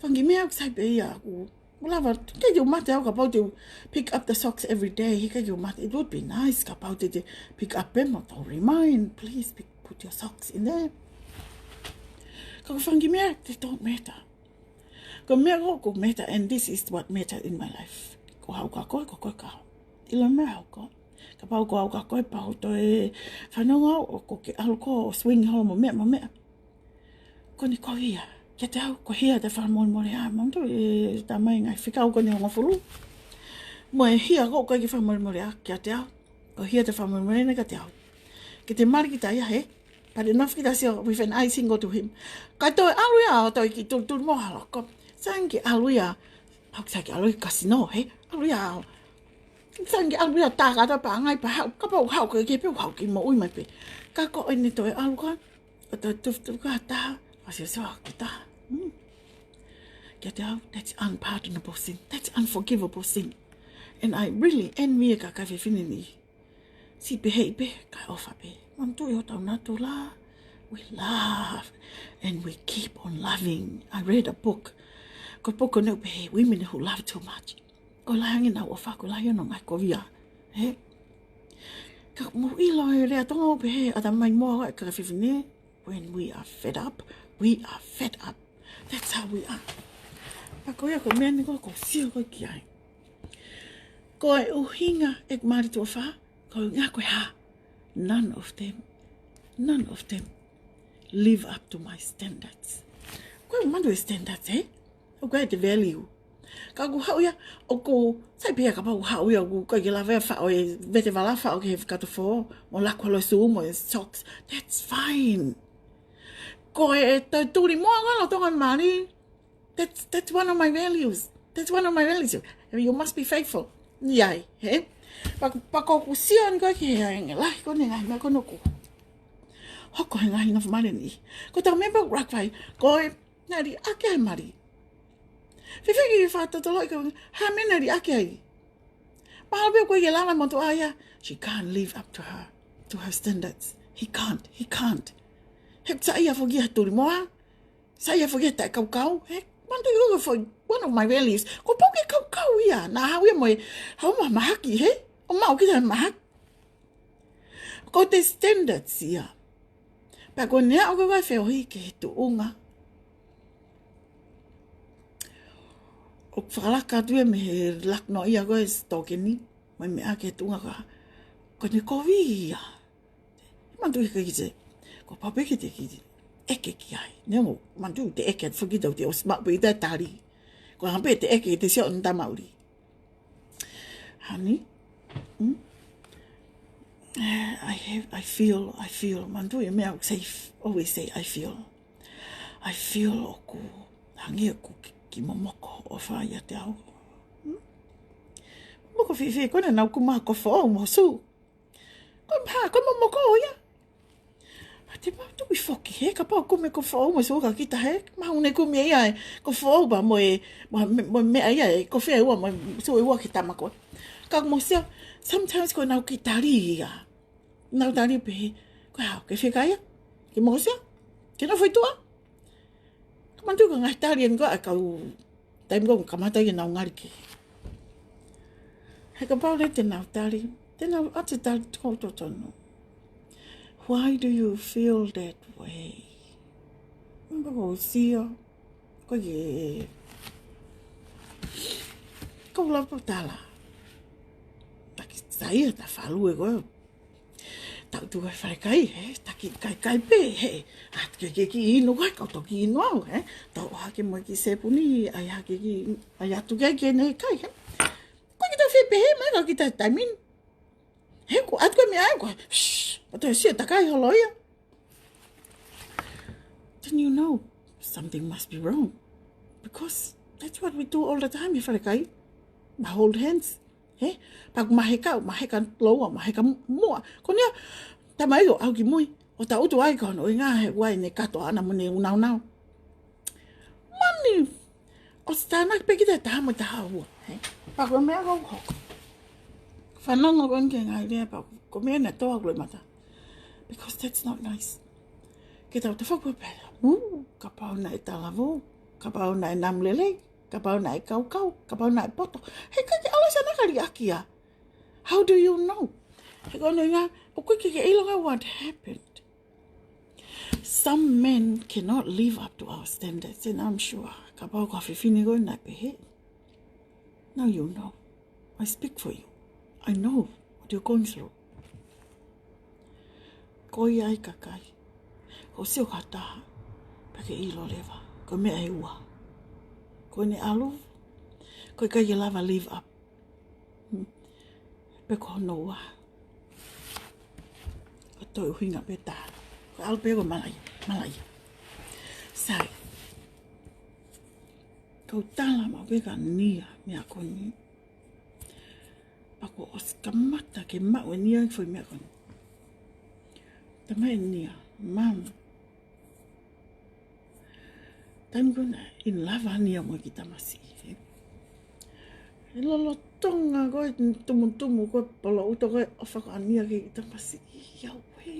fanga kiʻi meʻa ʻoku sai pē ia ʻaʻaku. Ua lava, ʻikai ke u mate au kapau te u pick up the socks every day, he ʻikai ke u mate. It would be nice kapau te te pick up pē mo tau remind, "Please pick, put your socks in there." Ka ko e fanga kiʻi meʻa, they don't matter. Ko e meʻa ko ē ʻoku matter, and this is what matter in my life. Ko au ka ko ē, ko koe ka au. ʻIlo e meʻa au ko ē. Kapau ko au ka ko ē pau toe fanongo au, ʻoku ke ʻalu koe ʻo swing holo mo meʻa, mo meʻa. Ko ʻene ko ia, kiate au, ko e hia ʻete fakamolemoleʻaki, manatuʻi e tamai ngaahi fika ʻoku ne hongofulu. Mo e hia ko ē ʻoku ʻikai ke fakamolemoleʻaki kiate au, ko e hia ʻete fakamolemoleʻaki kiate au. Ke te mali kita ia he, pea te nofo kita sio with an eye single to him. Kae toe ʻalu ia ʻo toe kiʻi tulutulu mo ha loko. Sai ange ke ʻalu ia, ʻoku sai ke ʻalu ia kasino he, ʻalu ia ʻo. Sai ange ke ʻalu ia tā kātoa pea ngai pea haʻu, kapau haʻu ke ke pē haʻu ke moʻui mai pē. Ka ko ʻene toe ʻalu ko ē, ʻo toe tufutufu ka taha, ʻo sio sio ki taha. Hmm. Kiate au, that's unpardonable sin. That's unforgivable sin. And I really envy e kakai fefine ni. Siʻi pehē pē, kae ʻofa pē. Manatuʻi hotau natula. We love and we keep on loving. I read a book. Ko e book ko eni ʻoku pehē, women who love too much. Ko e lahi ange ʻenau ʻofa, ko e lahi hono ngaahi kovia. He? Ka mou ʻilo e lea Tonga ʻoku pehē, ʻatamai moa ʻa e kakai fefine. When we are fed up, we are fed up. That's how we are. Pea ko ia ko e meʻa eni ko ē ʻoku ou sio ko ē ki ai. Ko e ʻuhinga ʻeku mali tuʻo fā, ko e ʻuhinga ko e hā. None of them, none of them live up to my standards. Ko e manu e standards, eh? ʻOku ʻi ai ʻete value. Ka ʻoku haʻu ia, ʻoku, sai pē ia kapau ʻoku haʻu ia, ʻoku ʻikai ke lava ia ʻo faʻo e vete vala, faʻo ki he kato foʻou, mo laku holo e sū, mo e socks. That's fine. Ko e, e tuli moa ngalo tonga mali. That's, that's one of my values. That's one of my values. You must be faithful. ʻIo, hē? Pea, pea ʻoku ou sio ange ko ē ki he ngaahi lahi ko eni ngaahi meʻa ko eni ʻoku hoko he ngaahi nofo mali ni. Ko ʻetau meʻa pē ʻoku laku ai, ko e, naʻe liʻaki ʻa e mali. Fēfē ke fakatotoloʻi ko e hā e meʻa naʻe liʻaki ai? Mahalo pē ʻoku ʻikai ke lava e motuʻa ia. She can't live up to her, to her standards. He can't, he can't. He saiʻia foki ia he tuli moa. Saiʻia foki ia he taʻekaukau, hē? Manatuʻi ko e foʻi, one of my values. Kuo pau ke kaukau ia, naʻa haʻu ia mo e, haʻu mo e mahaki, hē? ʻO maʻu kita e mahaki. Ko e standards ia. Pea ko ʻene aʻu ko ē ʻa e feohi ki he tuʻunga. ʻOku fakalaka atu ia mei he laku noaʻia ko ē ʻo e sitoa ko eni, mo e meʻa ki he tuʻunga ka. Ko ʻene kovi ia. Manatuʻi ke kite. Kuo pau pē ke te kite. ʻEke ki ai. Neongo, manatuʻi te ʻeke atu foki ʻo te ʻosi maʻu pē ʻe kita e tali. Ko e hā pē te ʻeke, te sio ʻo tamauli. Honey, hmm? Eh, I have, I feel, I feel. Manatuʻi e meʻa ʻoku say, always say, I feel. I feel ʻoku hangē ʻoku ki, kiʻi momoko ʻofa ʻiate au. Hmm? Momoko fēfē, ko ena naʻa ku maʻu e kofu foʻou mo e sū. Ko e hā, ko e momoko ia. Pea te manatuʻi foki, hē, kapau ʻoku kumi e kofu foʻou mo e sū kia kita, hē, mahalo naʻe kumi ʻe ia e kofu foʻou pea mo e, mo e, mo e meʻa ia, e kofu ʻe ua, mo e sū ʻe ua ki he tama ko ē. Ka mou sio, sometimes ko ʻenau kiʻi tali ia. Nau tali pē, ko e hā, ke fika ia? Ke mou sio? Ke nofo ʻi tuʻa? Ka manatuʻi ko e ngaahi tali eni ko ē ʻa e kau taimi ko ē kamata ke nau ngali ki. He kapau leva te nau tali, te nau ʻoatu e tali totonu. Why do you feel that way? Mou sio, ko e, ko e lava tala. Taki sai ʻeta falu ē ko ē. Tau tuʻu he falekai, hē, taki kaikai pē, hē. ʻAi hake ke kiʻi inu, ko e kau toki inu au, hē. Tau ʻohake mo e kiʻi sepuni, ʻai hake kiʻi, ʻai atu ke, ke ne kai, hē. Ko e kita fē pē, hē, mai ka kita taimi ni. Hē, ko atu ko e meʻa ai, ko e, shh, ʻoatu e sio takai holo ia. Then you know something must be wrong. Because that's what we do all the time, he falekai. We hold hands. Hē? Pea ʻoku maheka, maheka loua, maheka muʻa. Ko eni ia, tama ʻo ʻalu ki mui. ʻO tau ʻutu ai ko hono ʻuhinga he ʻoku ʻi ai ʻene kato ʻaʻana mo ʻene unauna. Mani, ʻosi tānaki pē kita he taha mo e taha ua. Hē? Pea ko e meʻa ko ē ʻoku hoko. Fanongo ko eni ki he ngaahi lea pea ko e meʻa naʻe tō ʻaku loʻimata. Because that's not nice. Ke tau tafoki pē. Ū, kapau naʻe talavou, kapau naʻe namu lelei, kapau naʻe kaukau, kapau naʻe poto. He ʻikai ke ʻalu ʻo sio ʻana ka liʻaki ia. How do you know? He ko hono ʻuhinga, ʻoku ʻikai ke ke ʻilo ʻa what happened. Some men cannot live up to our standards, and I'm sure. Kapau ko e fefine ko ē naʻe pehē. Now you know. I speak for you. I know what you're going through. Ko ia ai kakai. Ko e sio ki ha taha, pea ke ʻilo leva. Ko e meʻa ʻe ua. Ko ʻene ʻalu, ko e ʻikai ke lava live up. Hmm. Pe ko hono ua. Ko e toe ʻuhinga pē taha. Ko e ʻalu pē ko e malaʻia, malaʻia. Sai. Kau tala maʻu pē kia Nia, meʻa ko eni. Pea kuo ʻosi kamata ke maʻu ʻe Nia e foʻi meʻa ko eni. Talamai ʻe Nia, Mum, taimi ko ē naʻe in lava ʻa Nia mo e kiʻi tamasiʻi, hē. He lolotonga ko ē tumutumu ko ē poloʻuto ko ē ʻofa ko ē ʻa Nia ki he kiʻi tamasiʻi, ia ʻoku, hē.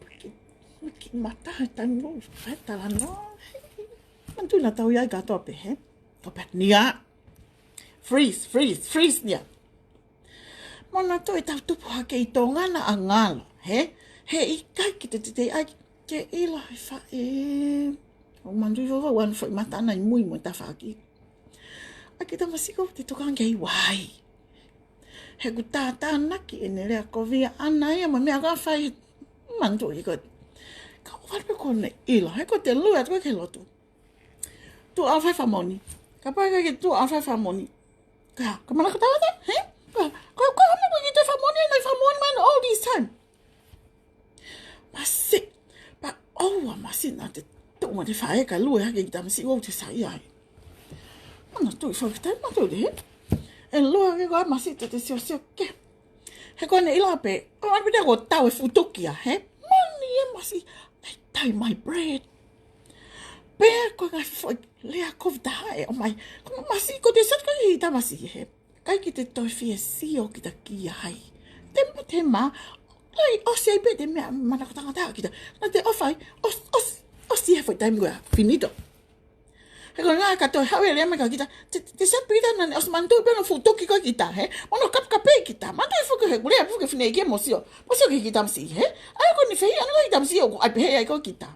Pea kiʻi, kiʻi mata he taimi ko ē, fai talanoa, hē. Manatuʻi naʻa tau ʻi ai kātoa pē, hē. Ko e pehē ʻe Nia. Freeze, freeze, freeze Nia. Manatuʻi ʻetau tupu hake ʻi Tonga naʻa ngalo, hē? He ʻikai ke te teitei ʻai ke ʻilo he faʻē. ʻOku manatuʻi foki ʻa e foʻi mata ʻaʻana ʻi mui mo e tafaʻaki. ʻA e kiʻi tamasiʻi ko ē te tokanga ki ai. He ʻoku tātānaki ʻene lea kovi ʻaʻana ia mo e meʻa ko ē ʻoku fai. Manatuʻi ko ē. Ka ʻoku ʻalu pē ko ē ʻo ne ʻilo, he ko ʻete lue atu ko ē ki he lotu. Tuʻu ʻo fai fakamoʻoni. Kapau ʻe ʻikai ke tuʻu ʻa e fai fakamoʻoni. Ka, ka manako tangata, hē? Ka, ka, ka, ʻoku ʻikai ke toe fakamoʻoni, ʻene fakamoʻoni mai all this time. Masiʻi, pea ʻoua masiʻi naʻa te tuʻu mo te faʻē kae lue hake ki tamasiʻi ʻoku te saiʻia ai. Mana tui fakatai matu le, hē? ʻE lue hake koā masiʻi te te siosio ke. He ko ʻene ʻilo pē, ko ʻene pita ko tau e fuʻu tuki ia, hē? Mani e masiʻi, they tie my bread. Pea ko e ngaahi foʻi lea kovi taha ʻe ʻomai. Ko masiʻi ko te sat ko i tamasiʻi, hē? ʻIkai ke te toe fie sio kita ki ai. Te mā, te mā, ʻai ʻosi ai pē te meʻa manako tangata kita. Naʻa te ʻofa ai, ʻos-, ʻos-, ʻosi he foʻi taimi ko ia, finito. He ko e ngaahi ka toe haʻu e lea mai kia kita, te, te sat pita naʻa ne ʻosi manatuʻi pē hono fuʻu tuki ko ē kita, hē? Mo hono kapekapeʻi kita, manatuʻi foki he kuo lea foki e fineʻeiki mo sio. Mo sio ki he kiʻi tamasiʻi, hē? ʻAi ko ʻene fehiʻa ʻana ko e kiʻi tamasiʻi ʻoku ʻai pehē ai ko kita.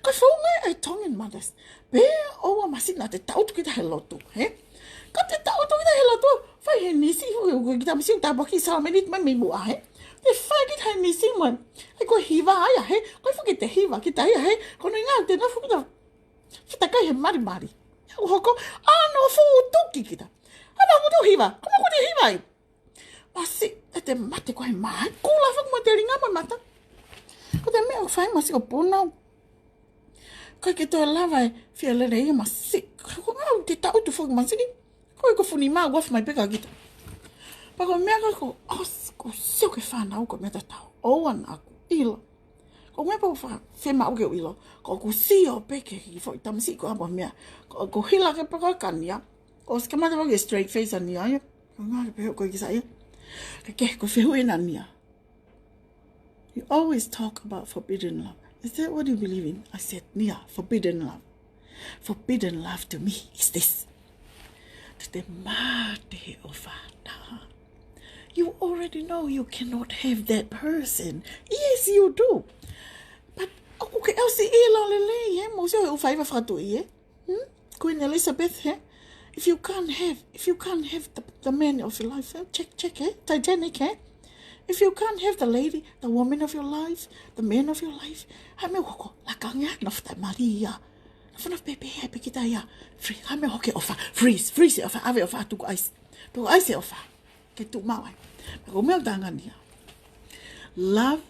Ko e founga ʻa e Tongan mothers. Pea ʻoua masiʻi naʻa te taʻutu kita he lotu, hē? Ka te taʻutu kita he lotu, fai he nisi, hu, hu, kita masiʻi tāpuaki Saame ni mai mei muʻa, hē? Te fai kita he nisi mai. ʻAi ko e hiva ai, hē? Ko e foki te hiva kita ia, hē? Ko ʻene ngaahi te na foki ta. Kita kai he malimali. ʻOku hoko, ʻa hono fuʻu tuki kita. ʻA hono fuʻu hiva, ko ʻene ko te hiva ai. Masiʻi, ʻe te mate ko e mai. Kula foki mo e telinga mo e mata. Ko te meʻa ʻoku fai masiʻi ʻo puna. ʻIkai ke toe lava e fie lelei ia masiʻi. Ko e ngaahi te taʻutu foki masiʻi. Ko e ko funi mā, ua fai mai pē kia kita. Pea ko e meʻa ko e ko, ʻosi, ko sio ki he fānau ko e meʻa tatau. ʻOua naʻa ku ʻilo. Ko e meʻa pau fa, fe mā uke ʻilo. Ko ku sio pē ki he foʻi tamasiʻi ko ʻapo meʻa. Ko, ko hila ke pē ko e kania. Ko ʻosi kamata foki e straight face ʻa nia ia. Ko e ngaahi pē ko e kiʻi saiʻia. Ke, ke, ko e fehuʻi ʻena nia. You always talk about forbidden love. Is that what you believe in? I said, Nia, forbidden love. Forbidden love to me is this. Te te mate he ʻofa taha. You already know you cannot have that person. Yes, you do. But ʻoku ke ʻosi ʻilo lelei, hē? Mo sio he ʻū faiva fakatuʻi, hē? Hmm? Queen Elizabeth, hē? If you can't have, if you can't have the, the man of your life, hē? Check, check, hē? Titanic, hē? If you can't have the lady, the woman of your life, the man of your life, hā e meʻa ʻoku hoko, laka ange ā, nofo taʻe mali ia. Nofo, nofo pē pē, hē, pē kita ia. Free, hā e meʻa ʻoku hoko e ʻofa, freeze, freeze e ʻofa, ʻave ʻofa, tuku ice. Tuku ice e ʻofa. Ke tuʻu maʻu ai. Pea ko e meʻa ʻoku tangani ia. Love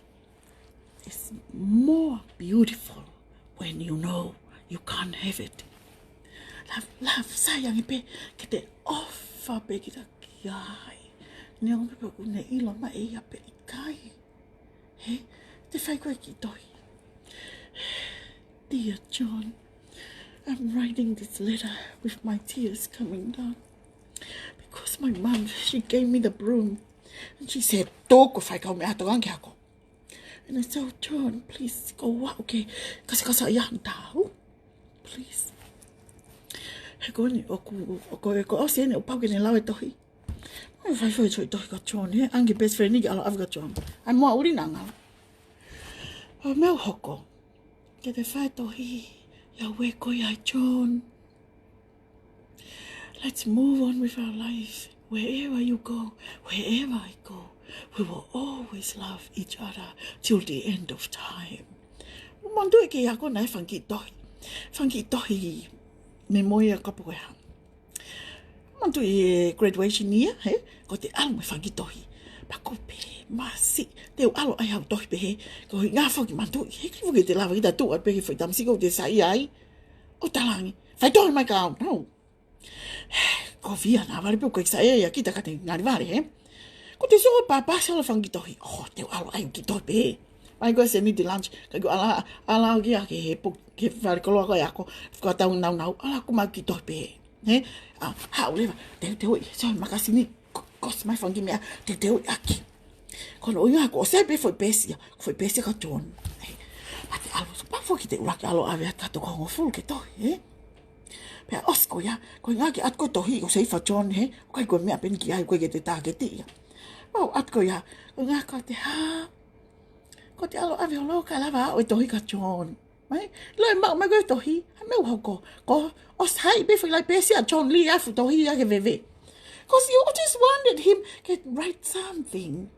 is more beautiful when you know you can't have it. Love, love, sai ange pē, ke te ʻofa pē kita ki ai. Neongo pē ʻoku ne ʻilo mai ʻe ia pe ʻikai. Hē, te fai ko e kiʻi tohi. Dear John, I'm writing this letter with my tears coming down. Because my mum, she gave me the broom. And she said, Tō ko fai kau meʻa to ange ako. And I said, "Oh, John, please, ko ua, okay. Kasi kasa ia hantau. Please." He ko eni, ʻoku, ʻoku, ʻoku ʻosi eni, ʻoku pau ke ne lau e tohi. Mai fai fai tohi, tohi ka John, he? Ange best friend ni ke ʻalu ʻave ka John. ʻAi mo ʻuli nanga. ʻO meʻa hoko. Ke te fai tohi, ia ue ko ia John. Let's move on with our life. Wherever you go, wherever I go, we will always love each other till the end of time. Manatuʻi ke ako naʻe fanga kiʻi tohi. Fanga kiʻi tohi memory ʻa e kapo ko e hā. Manatuʻi e graduation ia, he? Ko te ʻalu mo e fanga kiʻi tohi. Pea ko pē, masiʻi, te u ʻalu ʻai hau tohi pē he. Ko e ngaahi foki manatuʻi, he ki foki te lava kita tuʻu atu pē ki he foʻi tamasiʻi ko te saiʻia ai. ʻO talaange, fai tohi mai ka au, no. Ko fia na vale pē ko e saiʻia ia kita ka te ngali vale, he? Ko te sio pāpā se ʻalu fanga kiʻi tohi. ʻO, te u ʻalu ʻai kiʻi tohi pē he. Mai ko e send me the lunch, ka ko e ʻalu, ʻalu ki ʻaki he pu-, ki he fale koloa ko e ako, fika tau nau nau, ʻalu ʻaku mai kiʻi tohi pē he. He? ʻA, haʻu leva, te, te ui, so makasini, ko-, kosi mai fanga kiʻi meʻa, te, te ui ʻaki. Ko hono ʻuhinga ko ʻosi pē foʻi peesi ia, foʻi peesi ia ka John. He, a te ʻalu, so pau foki te ʻuluaki ʻalu ʻave atu ka toko hongofulu ke tohi, he? Pea ʻosi ko ia, ko e ngaahi atu ko e tohi, ko e seifa John, he? ʻOku ʻikai ko e meʻa pē eni ki ai, ʻoku ʻikai ke te tāketi ia. Pea ʻosi ko ia, ko e ngaahi ka te hā, ko te ʻalu ʻave holo ka lava ʻo e tohi ka John. Mai, lo e maʻu mai ko e tohi, a meʻa ʻoku hoko. Ko, ʻosi haʻi pē foʻi lai peesi ʻa John Lee ʻa e fuʻu tohi ia ke veve. 'Cause you just wanted him to write something.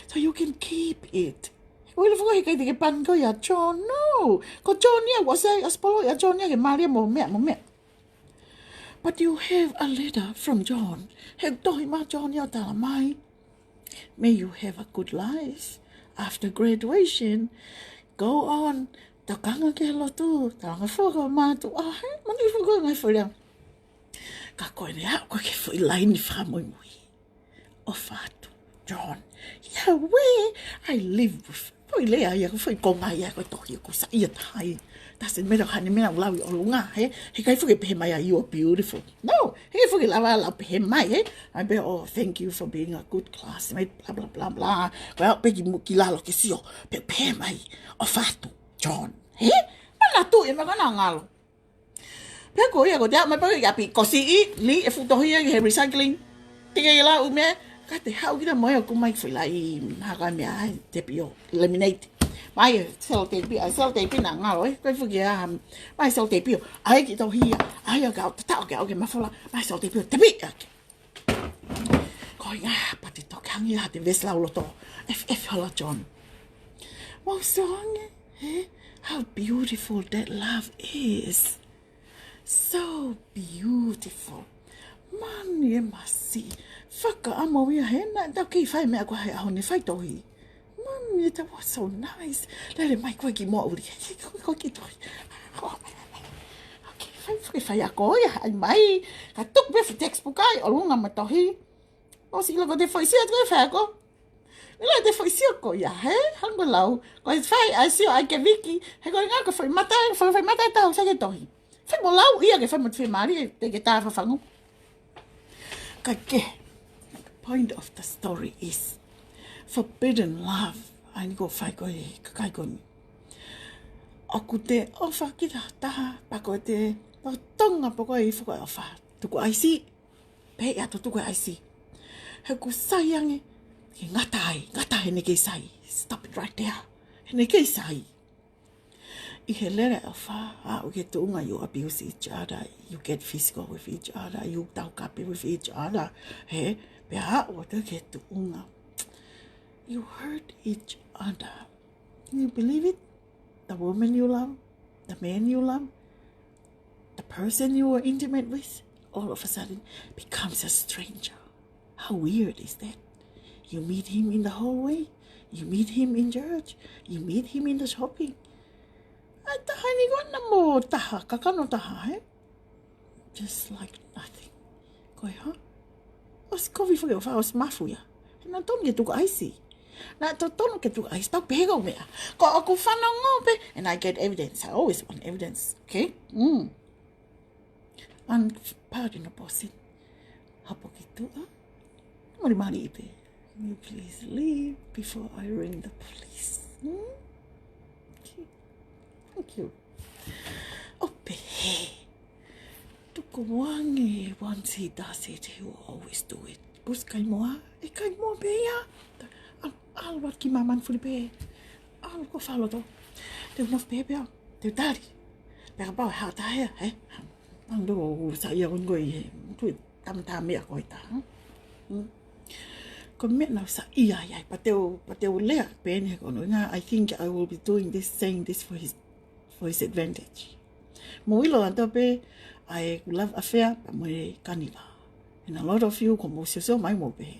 So you can keep it. Ui le foko he kai te ke pan ko ia John, no. Ko John ia, ua sai, ʻosi polo ia John ia ke malia mo meʻa, mo meʻa. But you have a letter from John. He tohi mai John ia ʻo tala mai, may you have a good life after graduation. Go on. Tokanga ki he lotu. Tokanga foki ki he mātuʻa, he? Mangi foki ki he ngaahi foʻi lea. Ka ko ʻene aʻu ko ē ki he foʻi laine fakamuimui, ʻofa atu, John. Yeah, where I live with. Foʻi lea ia, ko e foʻi konga ia, ko e tohi ʻoku saiʻia taha ai. Doesn't matter ko e hā e meʻa ʻoku lau ʻi ʻolunga, he? He ʻikai foki ke pehē mai ʻa, you are beautiful. No, he ʻikai foki lava ʻo lau pehē mai, he? ʻAi pē, oh, thank you for being a good classmate, blah, blah, blah, blah. Ko e aʻu pē ki mu-, ki lalo ke sio, pea pehē mai, ʻofa atu, John. He? Manatu e maka na ngalo. Pea ko ia, ko te aʻu mai pē ki ʻapi, ko e siʻi, lī e fuʻu tohi ia ki he recycling. Teʻeki ke lau meʻa, ka te haʻu kita mo ia ʻo ʻomai foʻi laʻi, hā ko e meʻa, ʻai, tēpio, lemonade. Mai e seloteipi, ʻai seloteipi na ngalo, ē, ko e fuʻu kia, mai e seloteipi ʻo ʻai ki he tohi ia, ʻai ʻo ka ʻo tatau ke ʻau ke mafola, mai e seloteipi ʻo tepi ʻaki. Ko ia, pea te toki hangē ha te vesi lau loto. F F hola John. Mau sō ange, he? How beautiful that love is. So beautiful. Mani e masi. Fakaʻamu ia he naʻa tau kei fai meʻa ko ē he ʻaho ni, fai tohi. Mani, that was so nice. Lele mai koe ki muʻa ʻuli. Koe ki tohi. Okay, fai, fai, fai ako ia. ʻAi mai. Ka tuku pē foʻi textbook ai ʻolunga mo e tohi. ʻOsi ʻilo ko e foʻi sio atu ko e fai ako. ʻIlo e foʻi sio ko ia, he? Hangē ko e lau. Ko e fai, ʻai sio, ʻai ke viki. He ko e ngā ko e foʻi mata, fai, fai mata e tau, sai ke tohi. Fai mo lau ia ke fai mo te fai mali, te ke tā fafangu. Ka ke, the point of the story is forbidden love. ʻAi ni ko e fai ko e kakai ko eni. ʻOku te ʻofa ki ha taha, pea ko e te, ʻo tonga pē ko e fakaʻofa. Tuku ʻaisi, pea ʻe ʻatu tuku ʻaisi. He ʻoku sai ange, ke ngata ai, ngata he naʻe kei sai. Stop it right there. He naʻe kei sai. ʻI he lele ʻofa, aʻu ki he tuʻunga you abuse each other, you get physical with each other, you taukapi with each other. He, pea aʻu atu ki he tuʻunga you hurt each other. Can you believe it? The woman you love, the man you love, the person you were intimate with, all of a sudden becomes a stranger. How weird is that? You meet him in the hallway, you meet him in church, you meet him in the shopping. ʻAi taha ni ko ena mo taha, kakano taha, he? Just like nothing. Ko e hā? ʻOsi kovi foki ʻofa, ʻosi mafu ia. He naʻe tonu ke tuku ʻaisi. Naʻe tonu ke tuku ʻaisi, tau pehē ko e meʻa. Ko ʻeku fanongo pē, and I get evidence. I always want evidence, okay? Mm. Unpardonable sin. Hapo ki tuʻa. Mali mali ipe. Can you please leave before I ring the police? Hmm? Okay. Thank you. ʻO pehē. Tuku ange, once he does it, he will always do it. Pusi kai moa, ʻe kai moa pē ia. ʻAlu, ʻalu atu ki māmani fuli pē. ʻAlu ko faloto. Te u nofo pē pea, te u tali. Pea kapau ʻe hata hea, he? Ang do sa ia un goi he. Tui tamata meʻa ko ita. Hmm? Ko e meʻa naʻa ku saiʻia ai, pea te u, pea te u lea pē eni he ko hono ʻuhinga, I think I will be doing this, saying this for his, for his advantage. Mou ʻilo ange pē ʻa ʻeku love affair pea mo e Kaniva. And a lot of you, ko mou sio mai mou pehē,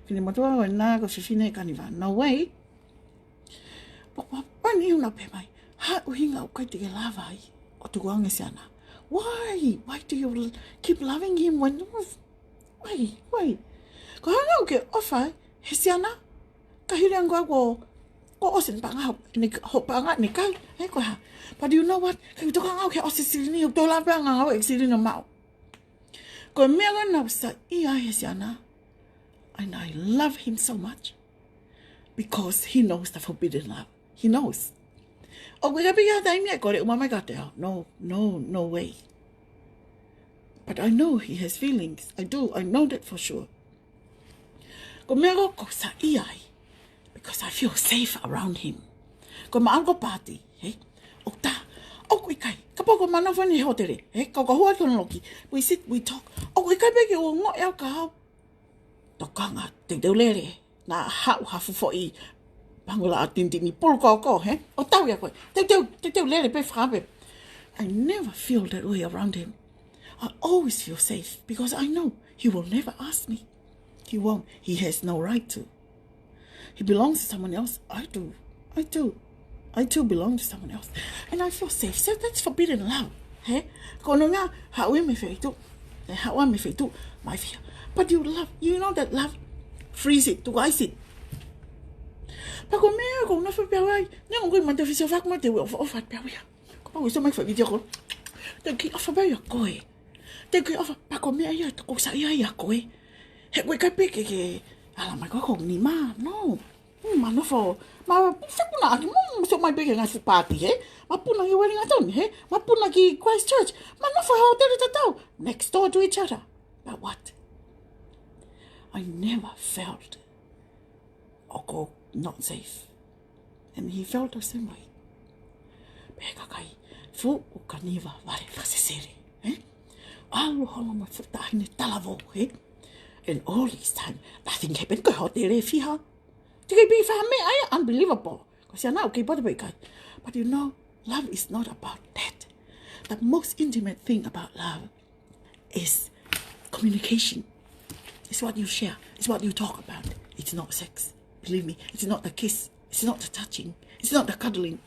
fefine motuʻa ko ena ko e fefine Kaniva. No way. Pea ko e poini ʻoku na pehē mai, hā e ʻuhinga ʻoku ʻikai te ke lava ai ʻo tuku ange e siana? Why? Why do you l-, keep loving him when, why? Why? Ko e hā e ʻuhinga ʻoku ke ʻofa ai he siana? Ka hili ange ko, ko ʻosi ʻene paʻanga, ʻene, hoʻo paʻanga ʻene kai, ē, ko e hā? But you know what? Ke u tokanga au ki he ʻosi silini, ʻoku tau lava pē ʻa e ngāue ʻeku silini ʻo maʻu. Ko e meʻa ko ē naʻa ku saiʻia ai he siana. And I love him so much. Because he knows the forbidden love. He knows. ʻOku ʻikai pē ha taimi ia ʻe kole ʻuma mai kiate au. No, no, no way. But I know he has feelings. I do. I know that for sure. Ko e meʻa ko ē ʻoku ou saiʻia ai. Because I feel safe around him. Ko e maʻa ko e pāti, he? ʻOku tā, ʻoku ʻikai. Kapau ko e manava ni he hōtele, he? Ka u ka hua ki hono loki. We sit, we talk. ʻOku ʻikai pē ke u ongoʻi au ka au. Tokanga, teuteu lele. Naʻa haʻu ha fuʻu foʻi pangula ʻa tinitini pulu koko, he? ʻO tau ia ko ē. Teuteu, teuteu lele pē fakape. I never feel that way around him. I always feel safe because I know he will never ask me. He won't. He has no right to. He belongs to someone else. I do. I do. I do belong to someone else. And I feel safe. So that's forbidden love. He? Ko hono ʻuhinga, haʻu ia mei he feituʻu. He haʻu ia mei he feituʻu. My fear. But you love, you know that love frees it, to ice it. Pea ko e meʻa ko ena fai pē au ai. Neongo ko e mata fisi o faku mate ua o fa o fa pē au ia. Kapau ʻe sio mai ki he video call. Te u kiʻi ʻofa pē au ia koe. Te u kiʻi ʻofa pē ko e meʻa ia te u saiʻia ai ia koe. He ʻoku ʻikai pē ke ke ala mai ko e ko e nima. No. Mm, ma nofo. Ma fekuna ʻaki, mm, sio mai pē ki he ngaahi fuʻu pāti, he? Ma puna ki Wellington, he? Ma puna ki Christchurch. Ma nofo he hōtele tatau. Next door to each other. But what? I never felt ʻoku not safe. And he felt the same way. Pea kakai, fuʻu kaniva vale fakasesele, eh? ʻAlu holo mo e fuʻu taʻahine talavou, eh? And all this time, nothing happened, ko e hōtele fiha. Te ke piki fā meʻa ia, unbelievable. Ko siana ʻoku kei poto pē kai. But you know, love is not about that. The most intimate thing about love is communication. It's what you share. It's what you talk about. It's not sex. Believe me, it's not the kiss. It's not the touching. It's not the cuddling.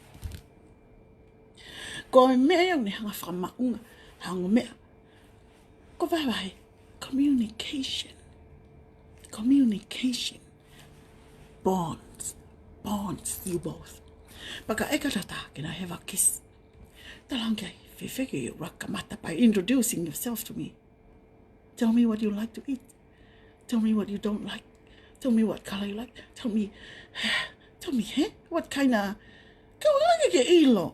Ko e meʻa ia ʻoku ne hanga fakamaʻunga, hanga meʻa. Ko e vahevahe, communication. Communication. Bonds. Bonds you both. Pea ka ʻeke ha taha, can I have a kiss? Talaange ai, fēfē ke ʻuluaki kamata by introducing yourself to me. Tell me what you like to eat. Tell me what you don't like. Tell me what color you like. Tell me, tell me, he? What kind of, ke u ʻai ke ʻilo.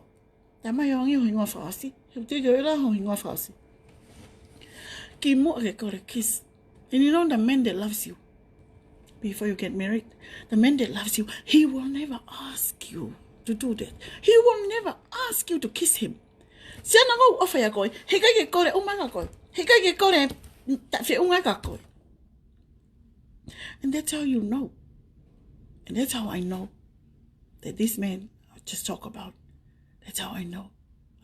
Talamai ʻe he hingoa fakaʻosi. He ʻoku teʻeki ke u ʻilo ho hingoa fakaʻosi. Kimuʻa ke kole kiss. And you know the man that loves you, before you get married, the man that loves you, he will never ask you to do that. He will never ask you to kiss him. Siana, ʻoku ou ʻofa ia koe, heʻikai ke kole ʻuma kia koe. Heʻikai ke kole ta feʻunga kia koe. And that's how you know. And that's how I know that this man I just talk about, that's how I know.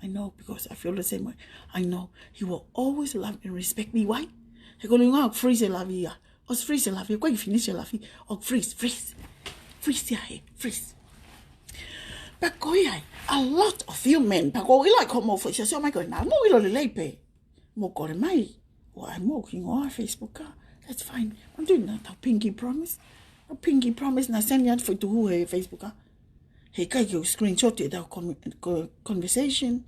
I know because I feel the same way. I know he will always love and respect me. Why? He ko e ʻuhinga ʻoku freeze e love ia. ʻOsi freeze e love ia, ʻoku ʻikai ke finish e love ia. ʻOku freeze, freeze. Freeze ia he, freeze. Pea ko ia ai, a lot of you men, pea ʻoku ou ʻilo ʻoku mou foʻi sio mai ko ena, mou ʻilo lelei pē. Mou kole mai. ʻOua ʻe mou hingoa Facebook ā. That's fine. I'm doing that. Our pinky promise. Our pinky promise naʻa send ia atu foʻi tuhu he Facebook ā. Heʻikai ke u screenshot ʻetau con-, co-, conversation.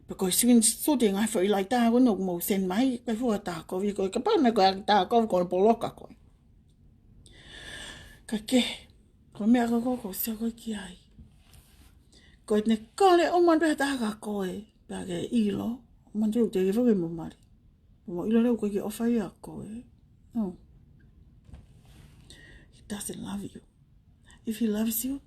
Pea ko e screenshot e ngaahi foʻi laita ko ena ʻoku mou send mai. Ko e fuʻu tā kovi ko e kapau naʻe ko e tā kovi ko e poloka ko e. Ka ke, ko e meʻa ko ē ʻoku ou sio ko ē ki ai. Ko ʻene kole ʻuma pē ha taha kia koe, pea ke ʻilo, manatu te ke fake mo mali. Mo ʻilo leva ʻoku ʻikai ke ʻofa ia kia koe. No. He doesn't love you. If he loves you,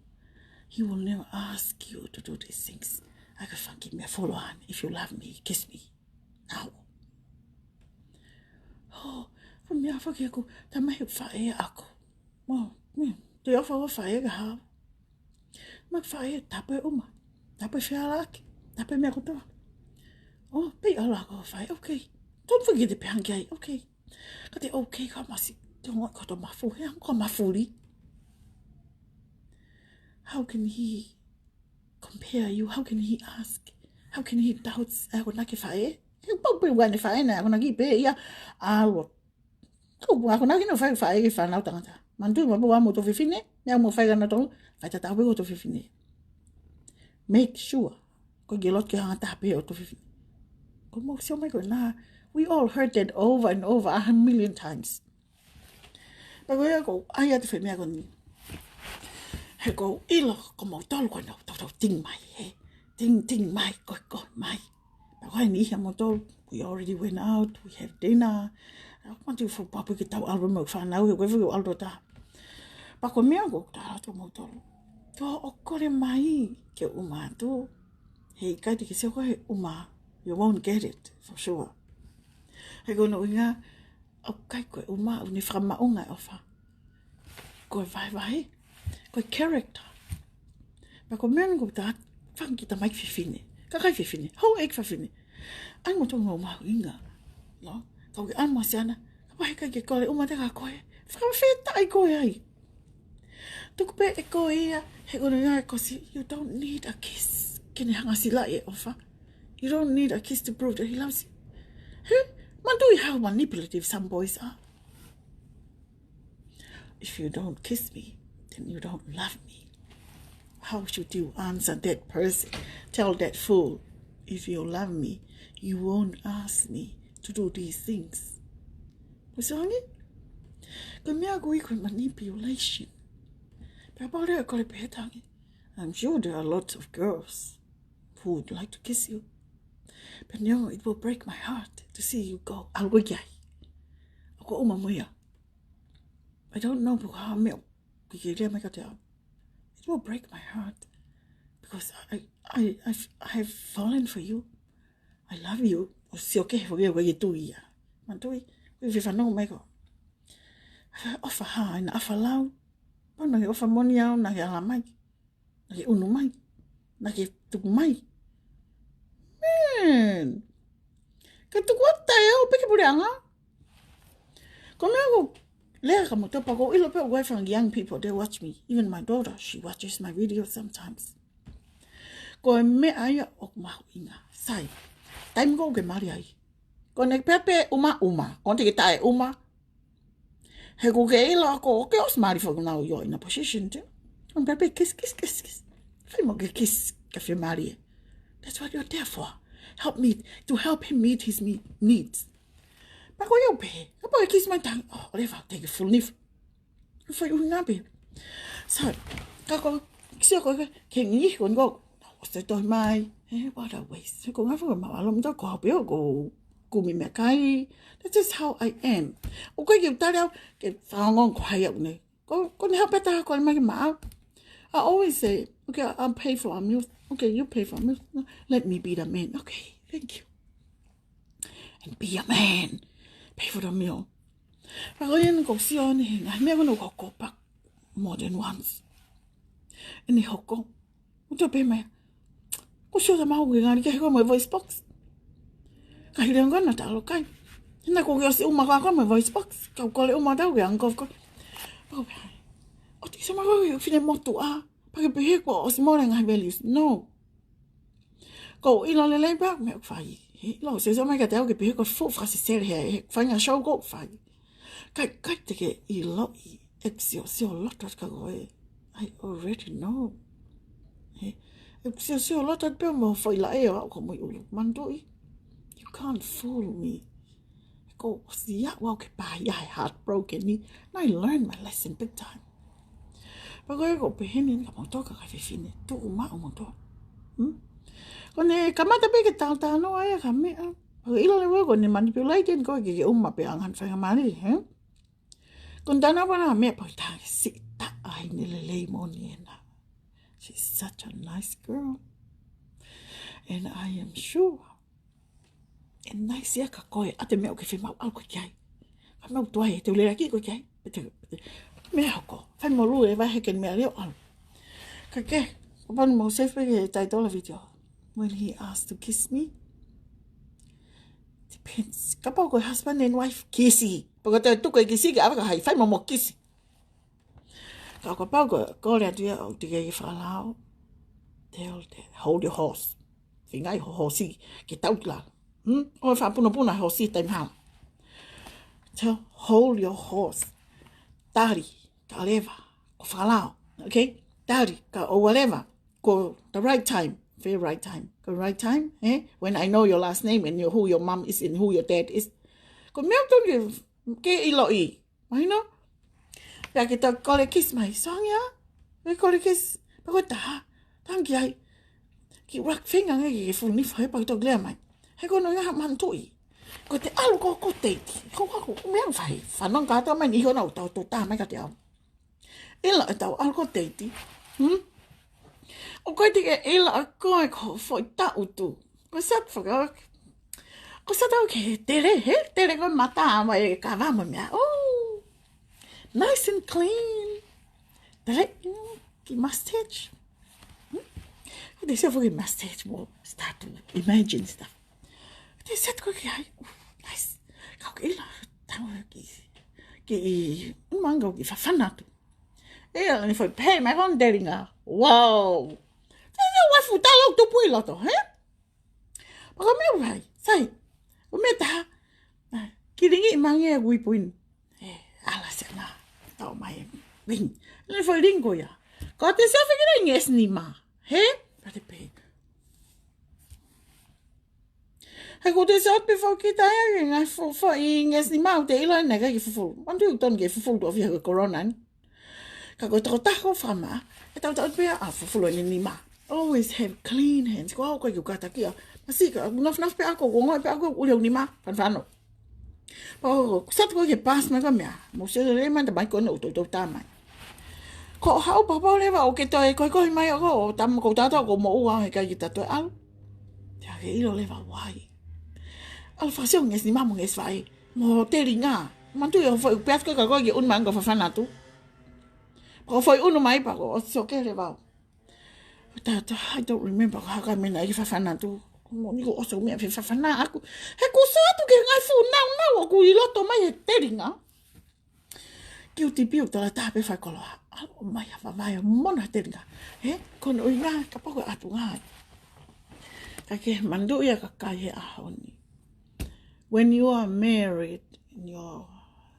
he will never ask you to do these things. ʻAi ke fanga kiʻi meʻa folo ane, if you love me, kiss me. Au. Oh, ko e meʻa fakaʻaku, talamai ʻe he faʻē ʻaʻaku. Mo, me, te u ʻofa ʻo faʻē kia au. Mo e faʻē tapu e ʻuma. Tapu e fealāki. Tapu e meʻa kotoa. Oh, pea ʻalu ʻo faʻē, okay. Tonu fakaʻite pē hangē ai, okay. Ka te okay ka masi, te ongo ko to mafu, he ko mafuli. How can he compare you? How can he ask? How can he doubts? ʻAi ko ena ke faʻē. He pau pē ua ne faʻē na, ko ena ki pē ia. ʻAlu. Ko ua ko ena ki no fai faʻē ke fānau tangata. Manatu mo pau mo to fefine, meʻa mo fai ka na to, fai tatau pē ko to fefine. Make sure. Ko e ke lotu ke hanga taha pē ʻo to fefine. Ko mou sio mai ko ena. We all heard that over and over a million times. Pea ko ia ʻoku ou ʻai atu e foʻi meʻa ko eni. He ʻoku ou ʻilo ko moutolu ko ena, tau tau ting mai, he. Ting, ting mai, ko, ko mai. Pea ko e niʻihi ʻa moutolu, we already went out, we have dinner. ʻOku manatu foʻi papu ke tau ʻalu mo e fānau, he ko e foʻi ʻalu ʻo taha. Pea ko e meʻa ʻoku ou tala atu kia moutolu. Tō ʻo kole mai ke ʻuma atu. Heʻikai te ke sio ko e ʻuma, you won't get it, for sure. He ko hono ʻuhinga, ʻoku ʻikai ko e ʻuma, ʻoku ne fakamaʻunga e ʻofa. Ko e vahevahe, ko e character. Pea ko e meʻa ʻoku ou tala, fanga kiʻi tamaiki fefine. Kakai fefine, houʻeiki fefine. ʻAi mo tō ngau mahuʻinga. No? Kau ke ʻai mo siana, kapau heʻikai ke kole ʻuma te ka koe, fakafetaʻi koe ai. Tuku pē ʻe koe ia, he ko e ʻuhinga ʻe kosi, you don't need a kiss. Ke ne hanga silaʻi e ʻofa. You don't need a kiss to prove that he loves you. He? Manatuʻi how manipulative some boys are. If you don't kiss me, then you don't love me. How should you answer that person? Tell that fool, if you love me, you won't ask me to do these things. Ko e sio ange? Ko e meʻa ko ē ko e manipulation. Pea pau lea ko e pehē ange. I'm sure there are lots of girls who would like to kiss you. But no, it will break my heart to see you go. ʻAlu koe ki ai. ʻOku ʻuma mo ia. I don't know pe ko e hā e meʻa ʻoku ke lea mai kiate au. It will break my heart because I, I, I, I have fallen for you. I love you. ʻO sio kehe foki au ʻikai ke tui ia. Manatuʻi, ko e fefano mai ko. ʻOfa hā, ʻi he ʻofa lau. Pau naʻa ke ʻofa moʻoni au, naʻa ke ala mai. Naʻa ke ʻunu mai. Naʻa ke tuku mai. Man. Ka tuku atu e au pē ki he puleʻanga. Ko e meʻa ko e lea ka mo topa ko ʻilo pē ʻoku ʻi ai e fanga young people, they watch me. Even my daughter, she watches my videos sometimes. Ko e meʻa ia ʻoku mahuʻinga. Sai. Taimi ko ē ʻoku ke mali ai. Ko ʻene pehē pē ʻuma ʻuma. Ko ʻene ke taʻe ʻuma. He ʻoku ke ʻilo ʻoku ke ʻosi mali foki now you're in a position to. ʻOku pehē pē kiss, kiss, kiss, kiss. Fai mo ke kiss, ke fai mali ē. That's what you're there for. Help me, to help him meet his me-, needs. Pea ko ia pē, kapau ʻe kiss mai tangi, oh, ʻoua leva, take a full nif. Fai ʻuhinga pē. So, ka ko, kiss ko ke, ke ngi ko ko. ʻOsi toe tohi mai, eh, what a waste. He ko e ngaahi foʻi maʻalo mita ko hape o ko kumi meʻakai. That's just how I am. ʻOku ʻikai ke u tali au, ke fakaongo ko hai au nei. Ko, ko ʻene haʻu pē taha ko e mai ke maʻa. I always say, okay, I'll pay for our meals. Okay, you pay for our meals. No, let me be the man. Okay, thank you. And be a man. Pay for the meal. Pea ko ia naʻa ku sio ange he ngaahi meʻa ko ena ʻoku hoko pē more than once. ʻEne hoko. ʻOku toe pehē mai. Ko e sio ta mau ke ngali ke hiko mo e voice box. Ka hili ange naʻa ta ʻalu kai. Hina ko ke ʻosi ʻuma ko ā ko mo e voice box. Kau kole ʻuma tau ke ange ko. ʻOku pehē ai. ʻOku te sio mai ko e fine motuʻa. Pea ke pehē kuo ʻosi mole ngaahi values. No. Ko e ʻilo lelei pē meʻa ʻoku fai. He ʻilo, sio mai kiate au ke pehē ko e fuʻu fakasesele he, he fai ngaahi show ʻoku fai. ʻIkai, ʻikai te ke ʻiloʻi, ʻeku siosio loto atu kia koe. I already know. He, ʻeku siosio loto atu pē mo foʻi laʻe ʻo aʻu ko Muiʻulu. Manatuʻi. You can't fool me. Ko e ʻosi ia ʻoku ke pā ia he heartbroken ni. And I learned my lesson big time. Pea ko e ko e pehē ni ka mau toka ka fefine. Tuʻu maʻu mau toka. Hmm? Ko ʻene kamata pē ke tautau noa ia ka meʻa. Pea ko e ʻilo leva ko ʻene manipulating ko e ke ke ʻuma pē angan faingamālie, he? Ko ʻene tana pana meʻa pau tā ke siʻi taʻahine lelei moʻoni ena. She's such a nice girl. And I am sure ʻe nice ia kia koe, ʻa e meʻa ʻoku ke fiemaʻu ʻalu koe ki ai. Ka meʻa ʻoku tuai ʻe te u lele ki koe ki ai. Pea te, pea te, meʻa hoko. Fai mo lue vai he ke meʻa leo ʻalu. Ka ke, kapau naʻa mau save pē ke title ʻo e video. When he asked to kiss me. Depends. Kapau ko e husband and wife, kisi. Pea ko e tuku e kisi ke ʻave kia hai, fai mo mo kisi. Ka kapau ko e kole atu ia ʻoku teʻeki ke fakalao. Tell that. Hold your horse. Feinga ʻi ho hoosi ke tau ki lalo. Hmm? ʻOua ʻe fakapunapuna e hoosi taimi ʻe hā. So, hold your horse. Tali, ka leva, ko e fakalao. Okay? Tali, ka ʻoua leva, ko the right time. Very right time. Ko e right time, eh? When I know your last name and your, who your mum is and who your dad is. Ko e meʻa ʻoku tonu ke, ke ʻiloʻi. Mahino? Pea ke toe kole kiss mai. Sio ange ā. Ke kole kiss. Pea ko e taha. Tangi ai. Kiʻi rock finger ange ke full nif he pea ke toe lea mai. He ko hono ʻuhinga ha manatuʻi. Ko ʻete ʻalu ko ē ki he teiti. Ko e hā ko e meʻa ʻoku fai. Fanongo kātoa mai ni hona ʻo tau tō tā mai kiate au. ʻIlo ʻetau ʻalu ko ē ki he teiti. Hmm? ʻOku ʻikai te ke ʻilo ʻa koe ko e foʻi taʻutu. Ko e sat faka-, ko e sat au ke tele, he? Tele ko e mata ʻa mai e kava mo e meʻa. Oh, nice and clean. Tele, mm, kiʻi mustache. Hmm? ʻOku te sio foki mustache mo start to imagine stuff. Te set ko ki ai. Nice. Kau ke ʻilo, tau ki, ki, manga ki fafana atu. ʻE, ʻalu ni foʻi pehē mai ko ʻene telinga. Wow. Te te ua futa lo tupu ʻi loto, he? Pea ko e meʻa ʻoku fai, sai. Ko e meʻa taha. Kilingi mangi e kui puin. ʻE, ʻalu se na. Tau mai. Ling. Ni foʻi ling ko ia. Ko te se fiki le nges ni ma. He? Pea te pehē. He ko te se ʻotu pē foki taia ke ngai fo, foʻi nges ni ma ʻoku te ʻilo ʻe ʻikai ke fufulu. Manatuʻi ʻoku tonu ke fufulu tuʻo fiha ko e corona ni. Ka ko e tokotaha ko e fama, ʻe tautau pē ʻa fufulu ʻene nima. Always have clean hands. Ko au ʻoku ʻikai ke u kātakia. Masiʻi ka, nofo nofo pē ʻaku, ʻoku ongoʻi pē ʻaku, ʻuli au nima, fanafano. Pea ko, ko satu ko ke pass mai ko e meʻa. Mou sio lelei mai, ta mai ko ena ʻoku toutou tā mai. Ko e haʻu papa leva ʻoku ke toe, ko e ko e mai ʻoku, ʻo tama ko tata ʻoku moʻua he ʻikai ke ta toe ʻalu. Te ke ʻilo leva why. ʻAlu fakasio nges nima mo nges faʻē. Mo telinga. Manatuʻi ʻo foʻi peat ko ka ko ke unu mai ko fafana atu. Pea ko foʻi unu mai pea ko ʻosi ʻoku ke leva. Ta, ta, I don't remember ko e hā e meʻa naʻe ke fafana atu. Ko e moʻoni ko ʻosi ʻeku meʻa fefafana ʻaku. He kuo ʻosi atu ke ngai fuʻu naunau ʻoku ʻi loto mai he telinga. Kiu tipiu tala taha pē fai koloa. ʻAlu mai ha vavae mona he telinga. He, ko hono ʻuhinga, kapau ko e ʻatu ngai. Ka ke manatuʻi ʻa e kakai he ʻaho ni. When you are married and your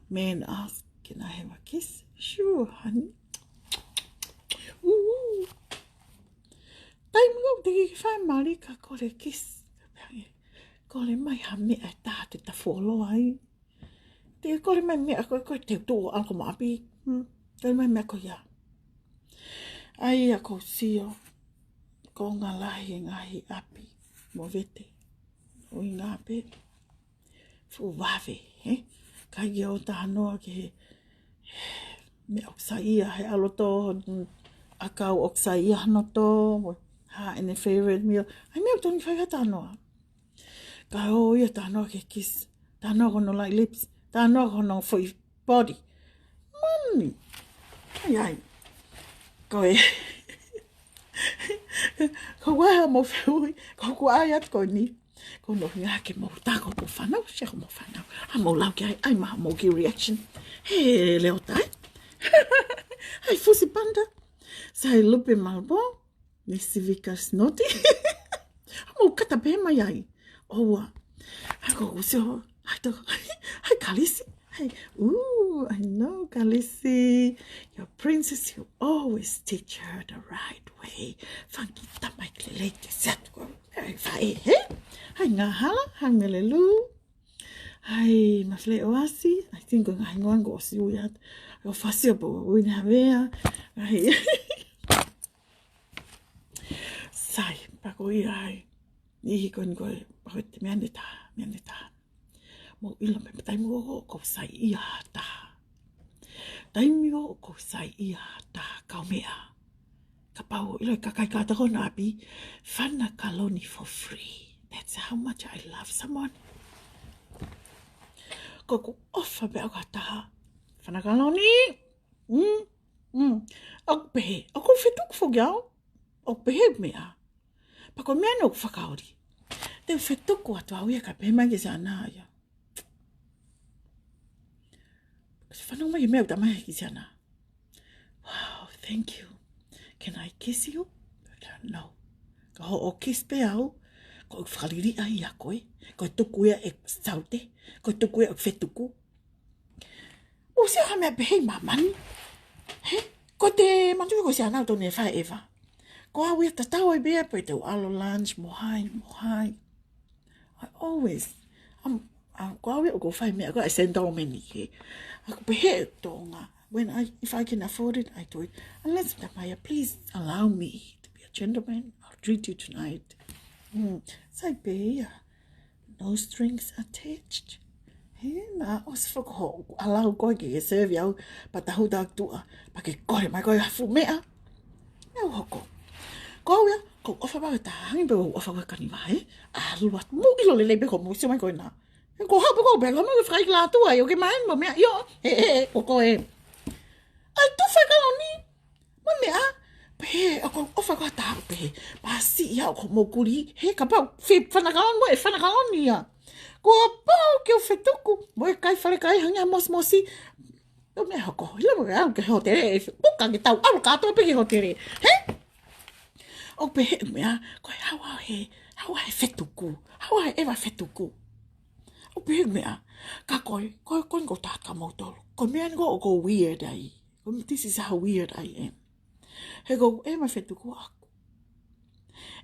man asks, "Can I have a kiss?" "Sure, honey." Ooh. Taimi ʻoku te ke fai mali ka kole kiss. Kole mai ha meʻa ʻe taha te ta fuoloa ai. Te kole mai meʻa ko e, ko e te tuʻu ʻo ʻalu ko maʻapi. Hmm. Kole mai meʻa ko ia. ʻAi ʻa ko sio. Ko ngalahi e ngaahi ʻapi. Mo vete. ʻUhinga pē. Fuʻu vave, he? ʻIkai ke ʻo tānoa ke he, meʻa ʻoku saiʻia he ʻaloto, ʻakau ʻoku saiʻia hano tō, mo ha ʻene favorite meal. ʻAi meʻa ʻoku tonu fai ha tānoa. Ka ʻo ia tānoa ke kiss, tānoa ko hono light lips, tānoa ko hono foʻi body. Mami. ʻAi, ʻai. Ko e. Ko ua ha mo feui, ko ua ʻai atu ko ni. Ko hono ʻuhinga ke mou tā ko mou fanau, sia ko mou fanau. Ha mou lau ki ai, ʻai ma ha mou ki reaction. He leo tai. Hai fusi panda. Sai lupe malbo. Ni sivika snoti. Ha mou kata pē mai ai. ʻOua. Hai ko kusio. Hai to. Hai kalisi. Hai. Ooh, I know, kalisi. Your princess, you always teach her the right way. Fanki tamai lelei ke siatu ko. Hai fai, he? Hai ngahala, hai melelu. Hai mafle oasi. I think ko ngahi ngoan ko osi ui at. Ko fasi o po ui ni havea. Hai. Sai, pea ko ia ai. Niʻihi ko eni ko e, pea ko e te meʻa ne taha, meʻa ne taha. Mou ʻilo pē taimi ʻoku, ʻoku saiʻia ha taha. Taimi ʻoku saiʻia ha taha, kau meʻa. Kapau ʻoku ʻilo e kakai kātoa ko hono ʻapi, fana kaloni for free. That's how much I love someone. Ko ʻeku ʻofa pē ʻaku ha taha. Fana kaloni. Mm, mm. ʻOku pehē, ʻoku fetuku foki au. ʻOku pehē meʻa. Pea ko e meʻa ni ʻoku fakaoli. Te u fetuku atu au ia ka pehē mai ke siana ia. Kasi fanau mai ke meʻa uta mai ke siana. Wow, thank you. Can I kiss you? No. Ka hoʻo kiss pē au, ko e fakaliliʻa ia koe. Ko e tuku ia ʻe saute. Ko e tuku ia ʻe fetuku. ʻOsi ha meʻa pehē ʻi māmani. He, ko te manatuʻi ko siana tonu e fai eva. Ko au ia tatau ai pē pē te u ʻalu lunch mo hai, mo hai. I always, um, uh, ko au ia ʻoku fai meʻa ko e send all many ke. ʻOku pehē Tonga. When I, if I can afford it, I do it. Unless, Tamaya, please allow me to be a gentleman. I'll treat you tonight. Mm. Sai pē ia. No strings attached. He, naʻa ʻosi fakahoʻo, ʻalu koe ke ke serve au, pea tahu ta tuʻa, pea ke kole mai koe ha fuʻu meʻa. Meʻa ʻoku hoko. Ko au ia, ko e ʻofa pē ʻa e taha, hangē pē ʻoku ʻofa ko e kaniva, he? ʻAlu atu, mou ʻilo lelei pē ko mou sio mai ko ena. He ko hau pē ko pē, ko mou fakaʻikilātua, ʻio ke mai mo meʻa, ʻio, he, he, he, ko koe. ʻAi tufa kaloni. Mo meʻa, pehē, ʻoku ʻofa ko ha taha pehē. Pasi ia ʻoku mou kuli, he kapau, fe, fana kaloni mo e, fana kaloni ia. Poupou ke u fetuku. Mo e kai falekai hangē ha mosimosi. ʻO meʻa hoko, ʻilo mo ke ʻalu ki he hōtele, ʻe puka ke tau ʻalu kātoa pē ki he hōtele. Hē? ʻO pehē meʻa, ko e hā ʻa e, hā ʻa e fetuku, hā ʻa e ʻeva fetuku. ʻO pehē meʻa, ka ko e, ko e, ko e ʻikai ko e tātā mautolu. Ko e meʻa ni ko, ko e weird ai. Ko e, this is how weird I am. He ko e ʻeva fetuku ʻaʻaku.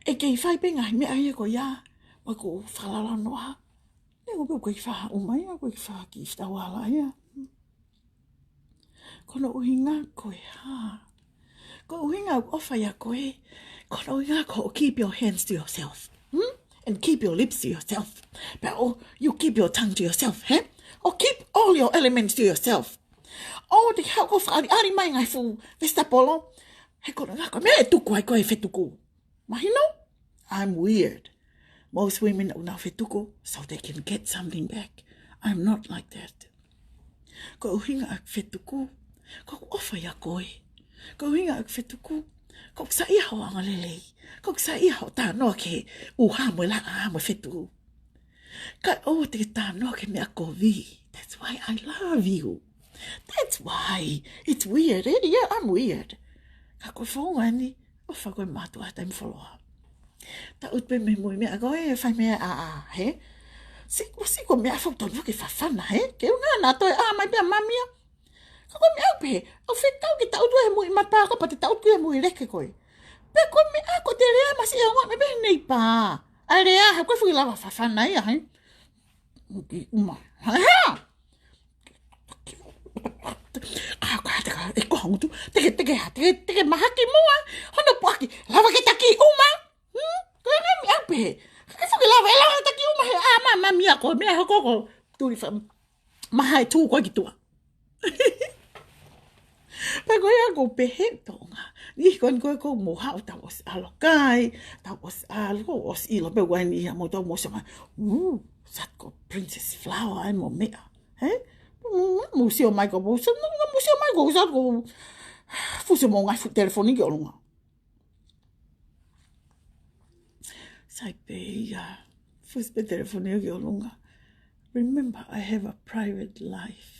ʻE kei fai pē ngaahi meʻa ia ko ia, mo ʻeku fakalālā noa. Neongo pē ʻoku ʻikai faʻa ʻomai ia, ʻoku ʻikai faʻa kiʻi fitauala ia. Ko hono ʻuhinga ko e hā? Ko e ʻuhinga ʻoku ʻofa ʻia koe. Ko hono ʻuhinga ko e keep your hands to yourself. Hmm? And keep your lips to yourself. But oh, you keep your tongue to yourself, hē? Or keep all your elements to yourself. ʻOua te ke haʻu ʻo fakaʻaliʻali mai ngaahi fuʻu vesitapolo. He ko hono ʻuhinga ko e meʻa ʻe tuku ai koe e fetuku. Mahino? I'm weird. Most women ʻoku nau fetuku so they can get something back. I'm not like that. Ko e ʻuhinga ʻeku fetuku, ko ʻeku ʻofa ʻia koe. Ko e ʻuhinga ʻeku fetuku, ko ʻeku saiʻia hoʻo angalelei. Ko ʻeku saiʻia hoʻo talanoa ki he ʻuha mo e laʻā mo e fetuku. Kae ʻoua te ke talanoa ki he meʻa kovi. That's why I love you. That's why. It's weird, eh? Yeah, I'm weird. Ka ko e founga ni, ʻofa ko e mātuʻa taimi foloa. Taʻutu pē mei mui meʻa ko e fai meʻa ʻa, ʻa, hē? Siʻi ko, siʻi ko e meʻa fau tonu ke fafana, hē? Ke unga na toe ʻā mai pē ʻa mami ia. Ka ko e meʻa pē, ʻoku fekau ke taʻutu he mui matapā ko pea te taʻutu he mui leke ko ē. Pea ko e meʻa ko e lea masiʻi ʻa e ongo meʻa pē nei pā. ʻA e lea, he ko e fuʻu lava fafana ia, hē? Ki uma. Hā, hā? Ka, ka, te ka, ʻe ko ha ngutu. Te ke, te ke, ha, te ke, te ke mahaki muʻa. Hono puaki, lava ke taki uma. Hmm? Ko e ngaahi meʻa pē. Ka ke fuʻu lava, ʻe lava ke taki uma he ʻā mai ʻa mami ia ko e meʻa hoko ko. Tuli fa, maha e tū ko ē ki tuʻa. Pea ko ia ʻoku pehē Tonga. Ni ko eni ko e ko mo haʻu tau ʻosi ʻalu kai, tau ʻosi ʻalu, ʻosi ʻilo pē ʻoku ʻi ai ni ia mo tau mo sio mai. Ū, sat ko Princess Flower ai mo meʻa. Hē? Ū, mo sio mai ko mo sio, mo sio mai ko sat ko fusi mo ngaahi fuʻu telefoni ki ʻolunga. Sai pē ia, fusi pē telefoni ki ʻolunga. Remember, I have a private life.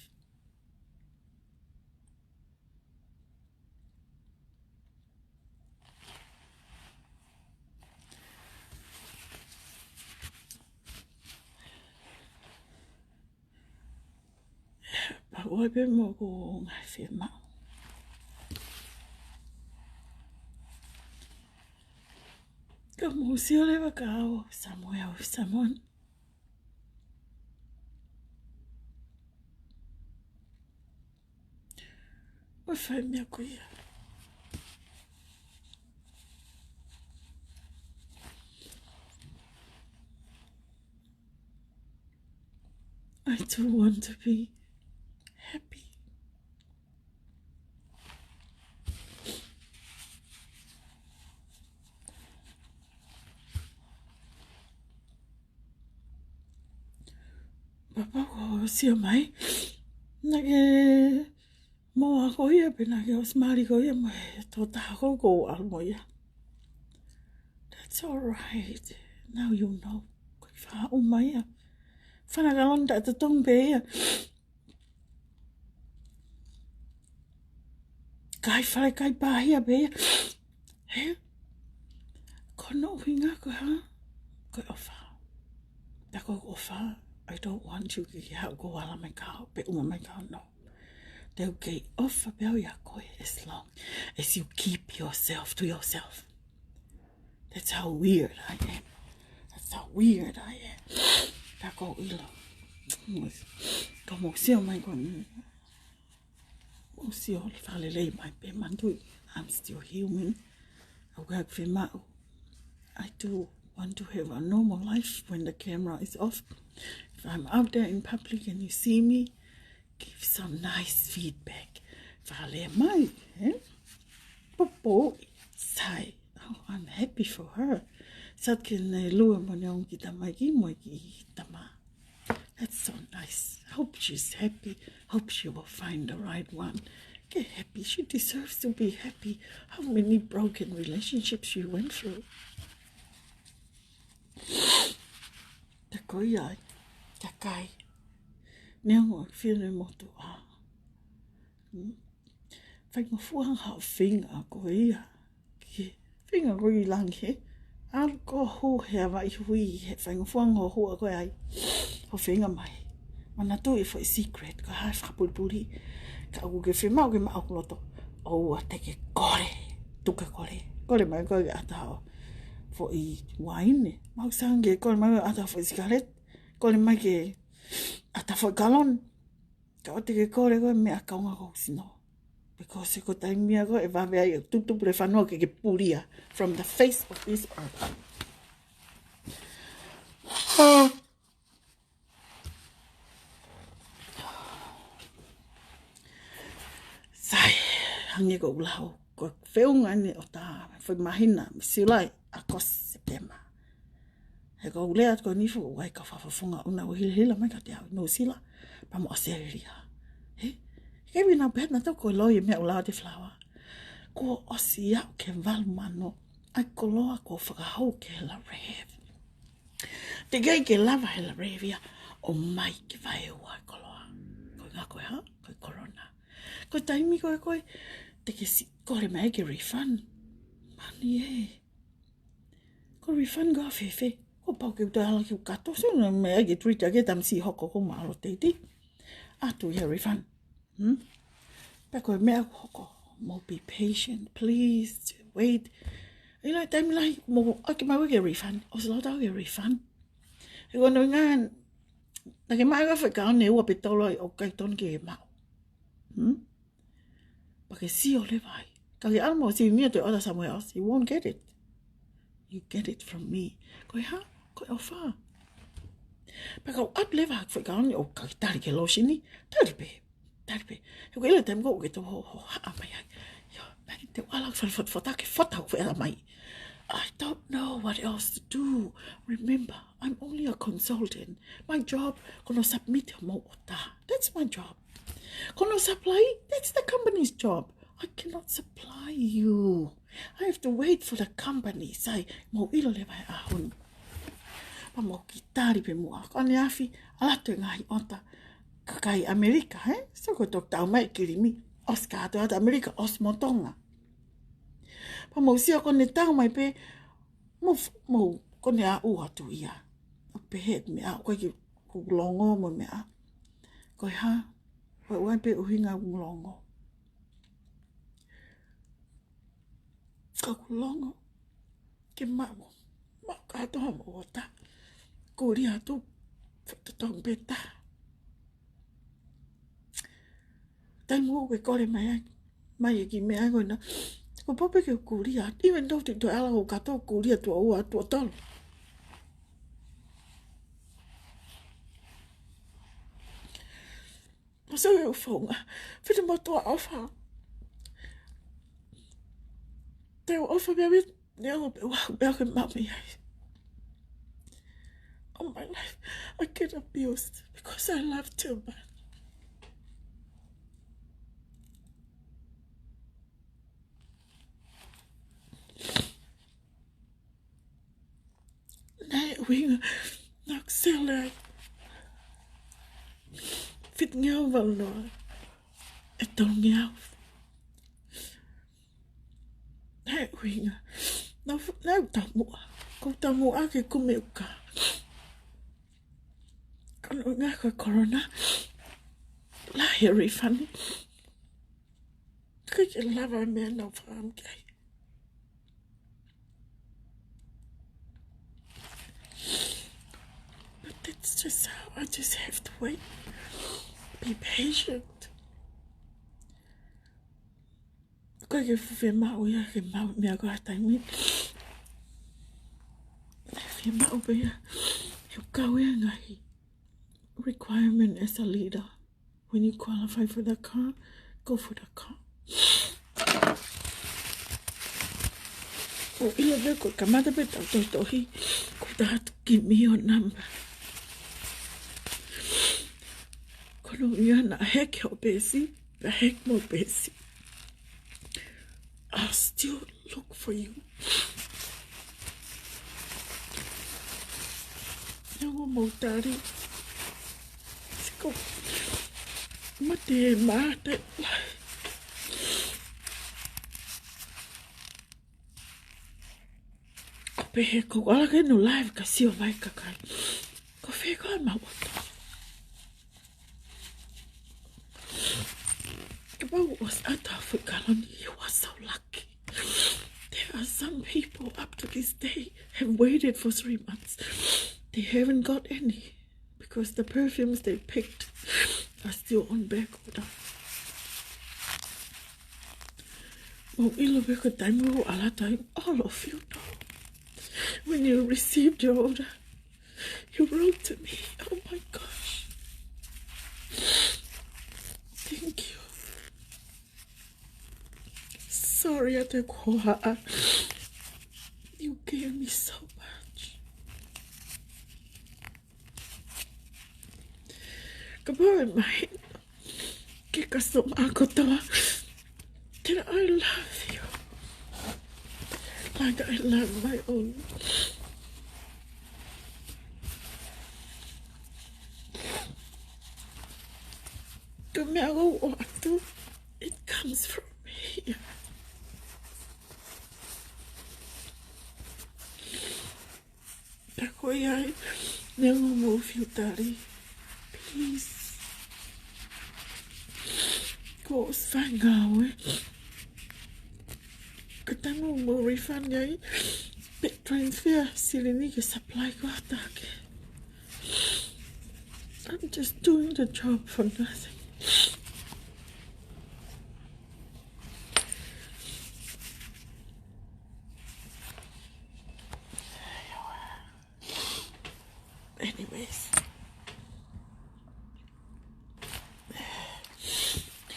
Pea ʻoua pē mo ko ngaahi fiemaʻu. Ka mou sio leva ka ʻoku Samoa, ʻoku Samoa. ʻO fai meʻa ko ia. I do want to be happy. Papa ko sio mai. Naʻe ke mo ako ia pē naʻa ke ʻosi mali ko ia mo e tō taha ko ko ʻalu mo ia. That's all right. Now you know. Ko e faʻa uma ia. Fana kalon ta tatong pē ia. Kai fale kai pāhia pē ia. Hē? Ko hono ʻuhinga ko e hā? Ko e ʻofa. Ta ko e ʻofa, I don't want you ke ke haʻu ko ala mai ka pe uma mai ka no. Te u kei ʻofa pē au ia koe as long as you keep yourself to yourself. That's how weird I am. That's how weird I am. Ta ko ʻilo. Ka mou sio mai ko ni. Mou sio fakalelei mai pē manatuʻi. I'm still human. ʻOku ʻikai ke fiemaʻu. I do want to have a normal life when the camera is off. If I'm out there in public and you see me, give some nice feedback. Fakalea mai, eh? Popo, sai. Oh, I'm happy for her. Sat ke ne lua mo ne ʻongo ki tamai ki mo ki tama. That's so nice. Hope she's happy. Hope she will find the right one. Ke happy. She deserves to be happy. How many broken relationships she went through. Ta ko ia ai. takai. Neongo ʻeku fili ne motuʻa. Faingofua ange haʻo feinga ko ia. Ke feinga ko ia ʻi langi he. ʻAlu ko ē ʻo hū he Hawaii hui he faingofua ange ʻo hū ko ē ai. Hoʻo feinga mai. Manatuʻi e foʻi secret, ko e hā e fakapulipuli. Ka ʻoku ke fiemaʻu ke maʻu hoku loto. ʻOua te ke kole. Tuku ke kole. Kole mai koe ke ʻata hoʻo foʻi uaine. Maʻu sange kole mai ke ʻata hoʻo foʻi sikaleti. Kole mai ke ʻata hoʻo foʻi kaloni. Ka ʻoua te ke kole ko e meʻa kaunga ko ē ʻoku sino. Because ko e taimi ia ko ē ʻe vave ai ʻe tutupu e fanua ke ke pulia from the face of this earth. Sai, hangē ko ʻeku lau, ko e feʻunga eni ʻo e taʻu, foʻi māhina, mei Siulai, ʻAokosi, Sepitema. He ko ʻeku lea atu ko eni foʻi ʻoku ʻi ai e kau fakafofonga ʻoku nau hilahila mai kiate au ʻi Nuʻusila, pea mo ʻAositelēlia. He, ke vina pehē naʻa tau ko e loi e meʻa ʻoku lau ʻe Falaoa. Kuo ʻosi aʻu ki he valu mano, ʻa e koloa kuo fakahū ki he Hela Reevi. Teʻeki ai ke lava ʻe he Hela Reevi ia ʻo ʻomai ki he vaeua e koloa. Ko e ʻuhinga ko e hā, ko e Corona. Ko e taimi ko ē ko ē, te ke siʻi kole mai ke refund. Mani ē. Ko e refund ko ē ʻa fēfē? Kuo pau ke u toe ʻalu ki ʻeku kato. So, naʻe meʻa ke treat ake e tamasiʻi hoko ko ē mahalo te iti. ʻAtu ia refund. Hmm? Pea ko e meʻa ʻoku hoko. Mou be patient, please, wait. ʻI he taimi lahi, mou ʻai ke maʻu ke refund. ʻOsi lau tau ke refund. He ko hono ʻuhinga, naʻa ke maʻu e fakaʻaonga ʻe ua pe tolu ai ʻoku ʻikai totonu ke maʻu. Hmm? Pea ke sio leva ai. Ka ke ʻalu mo sio ni ʻo toe ʻoatu somewhere else, you won't get it. You get it from me. Ko e hā? Ko e ʻofa. Pea ka u ʻatu leva ha fakaʻaonga ʻoku ʻikai tali ke lōsini, tali pē. Tali pē. He ko e ʻilo e taimi ko ē ʻoku ke tō ho, ho haʻa mai ai. Ia, mani te u ʻalu ʻo fale fot-, fota ke fota ʻo fale mai. I don't know what else to do. Remember, I'm only a consultant. My job, ko hono submit homou ʻota. That's my job. Ko hono supply, that's the company's job. I cannot supply you. I have to wait for the company. Sai, mou ʻilo leva e ʻaho ni. Pea mou kiʻi tali pē muʻa. Ko ʻaneafi, ʻalu atu e ngaahi ʻota kakai ʻAmelika, he? So ko e toki tau mai e kilimi. ʻOsi kātoa atu ʻAmelika, ʻosi mo Tonga. Pea mou sio ko ʻene tau mai pē, mou f-, mou, ko ʻene ʻaʻu atu ia. ʻO pehē meʻa, ko e kiʻi kuku longo mo e meʻa. Ko e hā, ko e ʻuhinga pē ʻuhinga kuku longo. Ka kuku longo, ke maʻu, maʻu kātoa homou ʻota. Kuli atu, fakatotonu pē taha. Taimi ʻoku ke kole mai ai, mai e kiʻi meʻa ko ena. Kuo pau pē ke u kuli atu, even though te u toe ʻalu ʻo kātoa kuli atu ʻo ua atu ʻo tolu. Mou sio ki heʻeku founga. Fili motuʻa ʻofa. Te u ʻofa pē au, neongo pe ʻoku ou ʻalu pē au ke maʻu mei ai. All my life, I get abused because I love too much. Naʻe ʻuhinga, naʻa ku sele ai. Fitungeau valu noa. ʻE tolungeau. Naʻe ʻuhinga. Naʻa ku, naʻa ku taumuʻa. Ko e taumuʻa ke kumi e uka. Ko hono ʻuhinga ko e Corona. Lahi e refund. ʻIkai ke lava e meʻa naʻa ku fakaʻamu ki ai. But that's just how I just have to wait. Be patient. ʻIkai ke fuʻu fiemaʻu ia ke maʻu e meʻa ko ē ha taimi. Fiemaʻu pē ia. He ʻoku kau ia he ngaahi requirement as a leader. When you qualify for the car, go for the car. ʻOku ou ʻilo pē ko e kamata pē ʻetau tohitohi, kuo tau ʻatu ki he meʻa ʻo e namba. Ko hono ʻuhinga naʻa heke hoʻo peesi, pea heke mo e peesi. I'll still look for you. Neongo mou tali, Mate, mate. Ko e pehē ko ʻeku ʻalu ki heʻene live ka sio mai e kakai. Ko e fē koā ʻemau ʻotu? Kapau ʻosi ʻatā foʻi kaloni, you are so lucky. There are some people up to this day have waited for three months. They haven't got any because the perfumes they picked are still on back order. Mou ʻilo pē ko e taimi ʻoku ʻalu ai, all of you know. When you received your order, you wrote to me. Oh my gosh. Thank you. Sorry, ʻa te koha. You gave me so much. Kapau ʻe mahino ki he customer kotoa that I love you like I love my own. Ko e meʻa ʻoku ou ʻoatu, it comes from here. Pea ko ia ai, neongo hoʻomou fiu tali, please. Kuo ʻosi fai e ngāue. Ka taimi ʻoku mou refund ai, pe transfer silini ki he supply ko ē ʻa Take. I'm just doing the job for nothing. Anyways.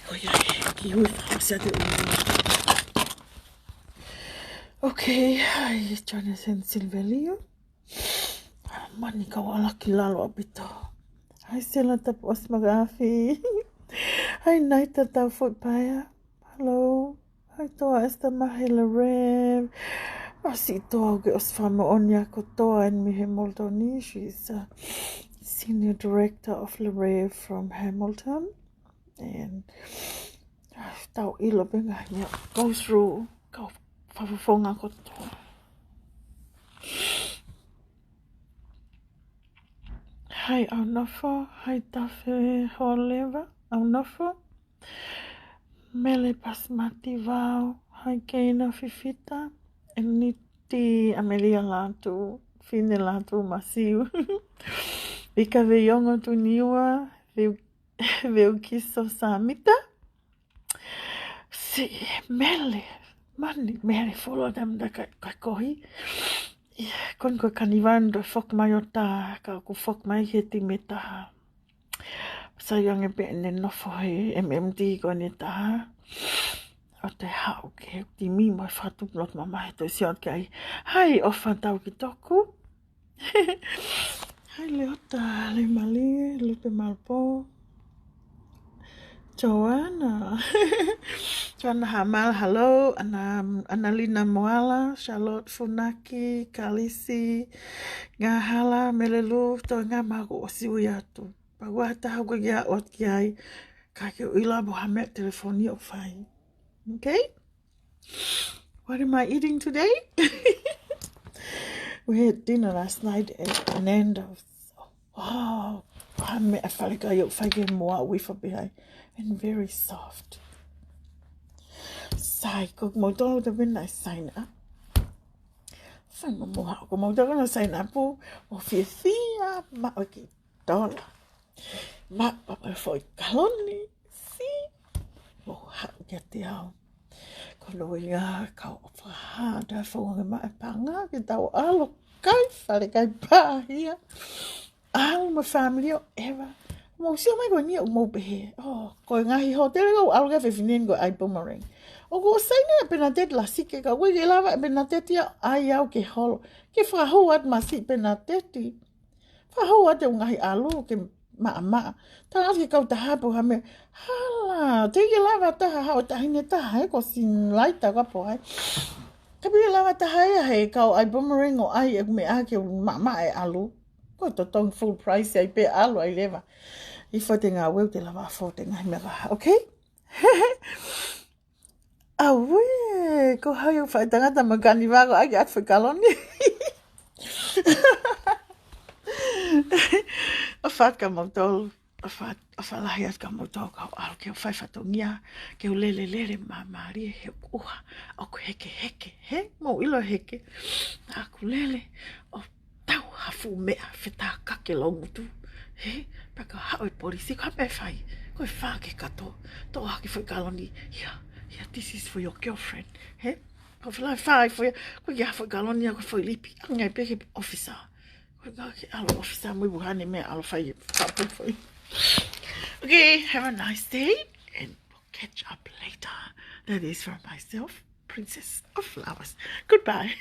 Ko ia e kiwi fakaʻosi atu. Okay, hi, Jonathan Silvelio. Mani kau ʻalu ki lalo ʻaupito. Hi, Sela Tapuʻasi Makaafi. Hi, Naita Taufoʻipaea. Hello. Hi, Toa Esther Mahe Larev. ʻOsi Toa ke ʻosi fakamoʻoni ʻa ko Toa and me Hamilton. She's a senior director of Larev from Hamilton. And, ah, tau ʻilo pē ngaahi meʻa go through, kau fakafofonga kotoa. Hi, ʻAunofo, hi, Tafe Holeva, ʻAunofo. Mele Pasimati Vao, hi, Keina Fifita, Eniti Amelia Latu, Fine Latu Masiu. Ika Veiongo Tuniua, Veu-, Veukiso Samita. Si Mele, mani Mele Folo tam da ka, ka kohi. Ia, kon ko Kanivan do fok mai ʻo ta, ka ku fok mai he ti me taha. Sai ange pē ʻene nofo he M M D ko ʻene taha. ʻO te haʻu ke ti mi mo fatu plot mama he to siot kai. Hi, ʻofa tau ki toku. Hi, Leota, Lemali, Lupe Malpo. Joanna. Joanna Hamal, hello. Ana, Analina Moala, Charlotte Funaki, Kalisi, Ngahala, Melelu, Toenga, maku ʻosi ui atu. Pagua taha ko ia ʻot ki ai, ka ke ui la mo ha meʻa telefoni ʻo fai. Okay? What am I eating today? We had dinner last night at Nando's. Oh, ha meʻa falekai ʻo fai ke moa ui fa pehai. And very soft. Sai, ko mau tolu te pena sign up. Fai mo moa, ko mau tolu na sign up, ʻo fiefia, ma o ki tola. Ma, papa foʻi kaloni, si. Mo haʻu kiate au. Ko no ia kau fakahā, ta fou ange ma e panga, ke tau ʻalu kai, falekai pāhia. ʻAlu ma family ʻo ʻeva. Mau sio mai ko eni ʻo mau pehē. Oh, ko e ngaahi hōtele ko ʻalu ke fefinen ko ai Boomerang. ʻOku ʻosi saini e penateti la sike ka ʻoku ʻikai ke lava e penateti ia ʻai au ke holo. Ke fakahū atu ma si penateti. Fakahū atu e ngaahi ʻalu ke maʻamaʻa. Tala ke kau taha pō ha meʻa. Hala, te ke lava taha ha ʻo taʻahine taha, he ko Sin Laita ka pō ai. Ka pē lava taha ia he kau ʻai Boomerang ʻo ʻai e meʻa ke maʻamaʻa e ʻalu. Ko e totongi full price ai pē ʻalu ai leva. ʻI fo te ngā weu te lava fo te ngā mea ka, okay? Aue, ko hai o fai tangata ma kani vako ai at fo kaloni. ʻOfa atu kia moutolu, ʻofa, ʻofa lahi atu kia moutolu kau ʻalu ke u fai fatongia, ke u lele lele māmālie he kuha, ʻoku heke heke, he, mou ʻilo heke, ʻaku lele, ʻo tau ha fuʻu meʻa fetākake loungutu. He, pea ka haʻu e polisi, ka pe fai, ko e fā ke kato, toʻo hake fo kaloni, ia, ia, this is for your girlfriend. He, ko fila fai fo ia, ko ia fo kaloni, ko fo lipi, anga pē ke officer. Ko ia ke ʻalu officer mo i buhane meʻa ʻalu fai, tapu fai. Okay, have a nice day, and we'll catch up later. That is from myself, Princess of Flowers. Goodbye.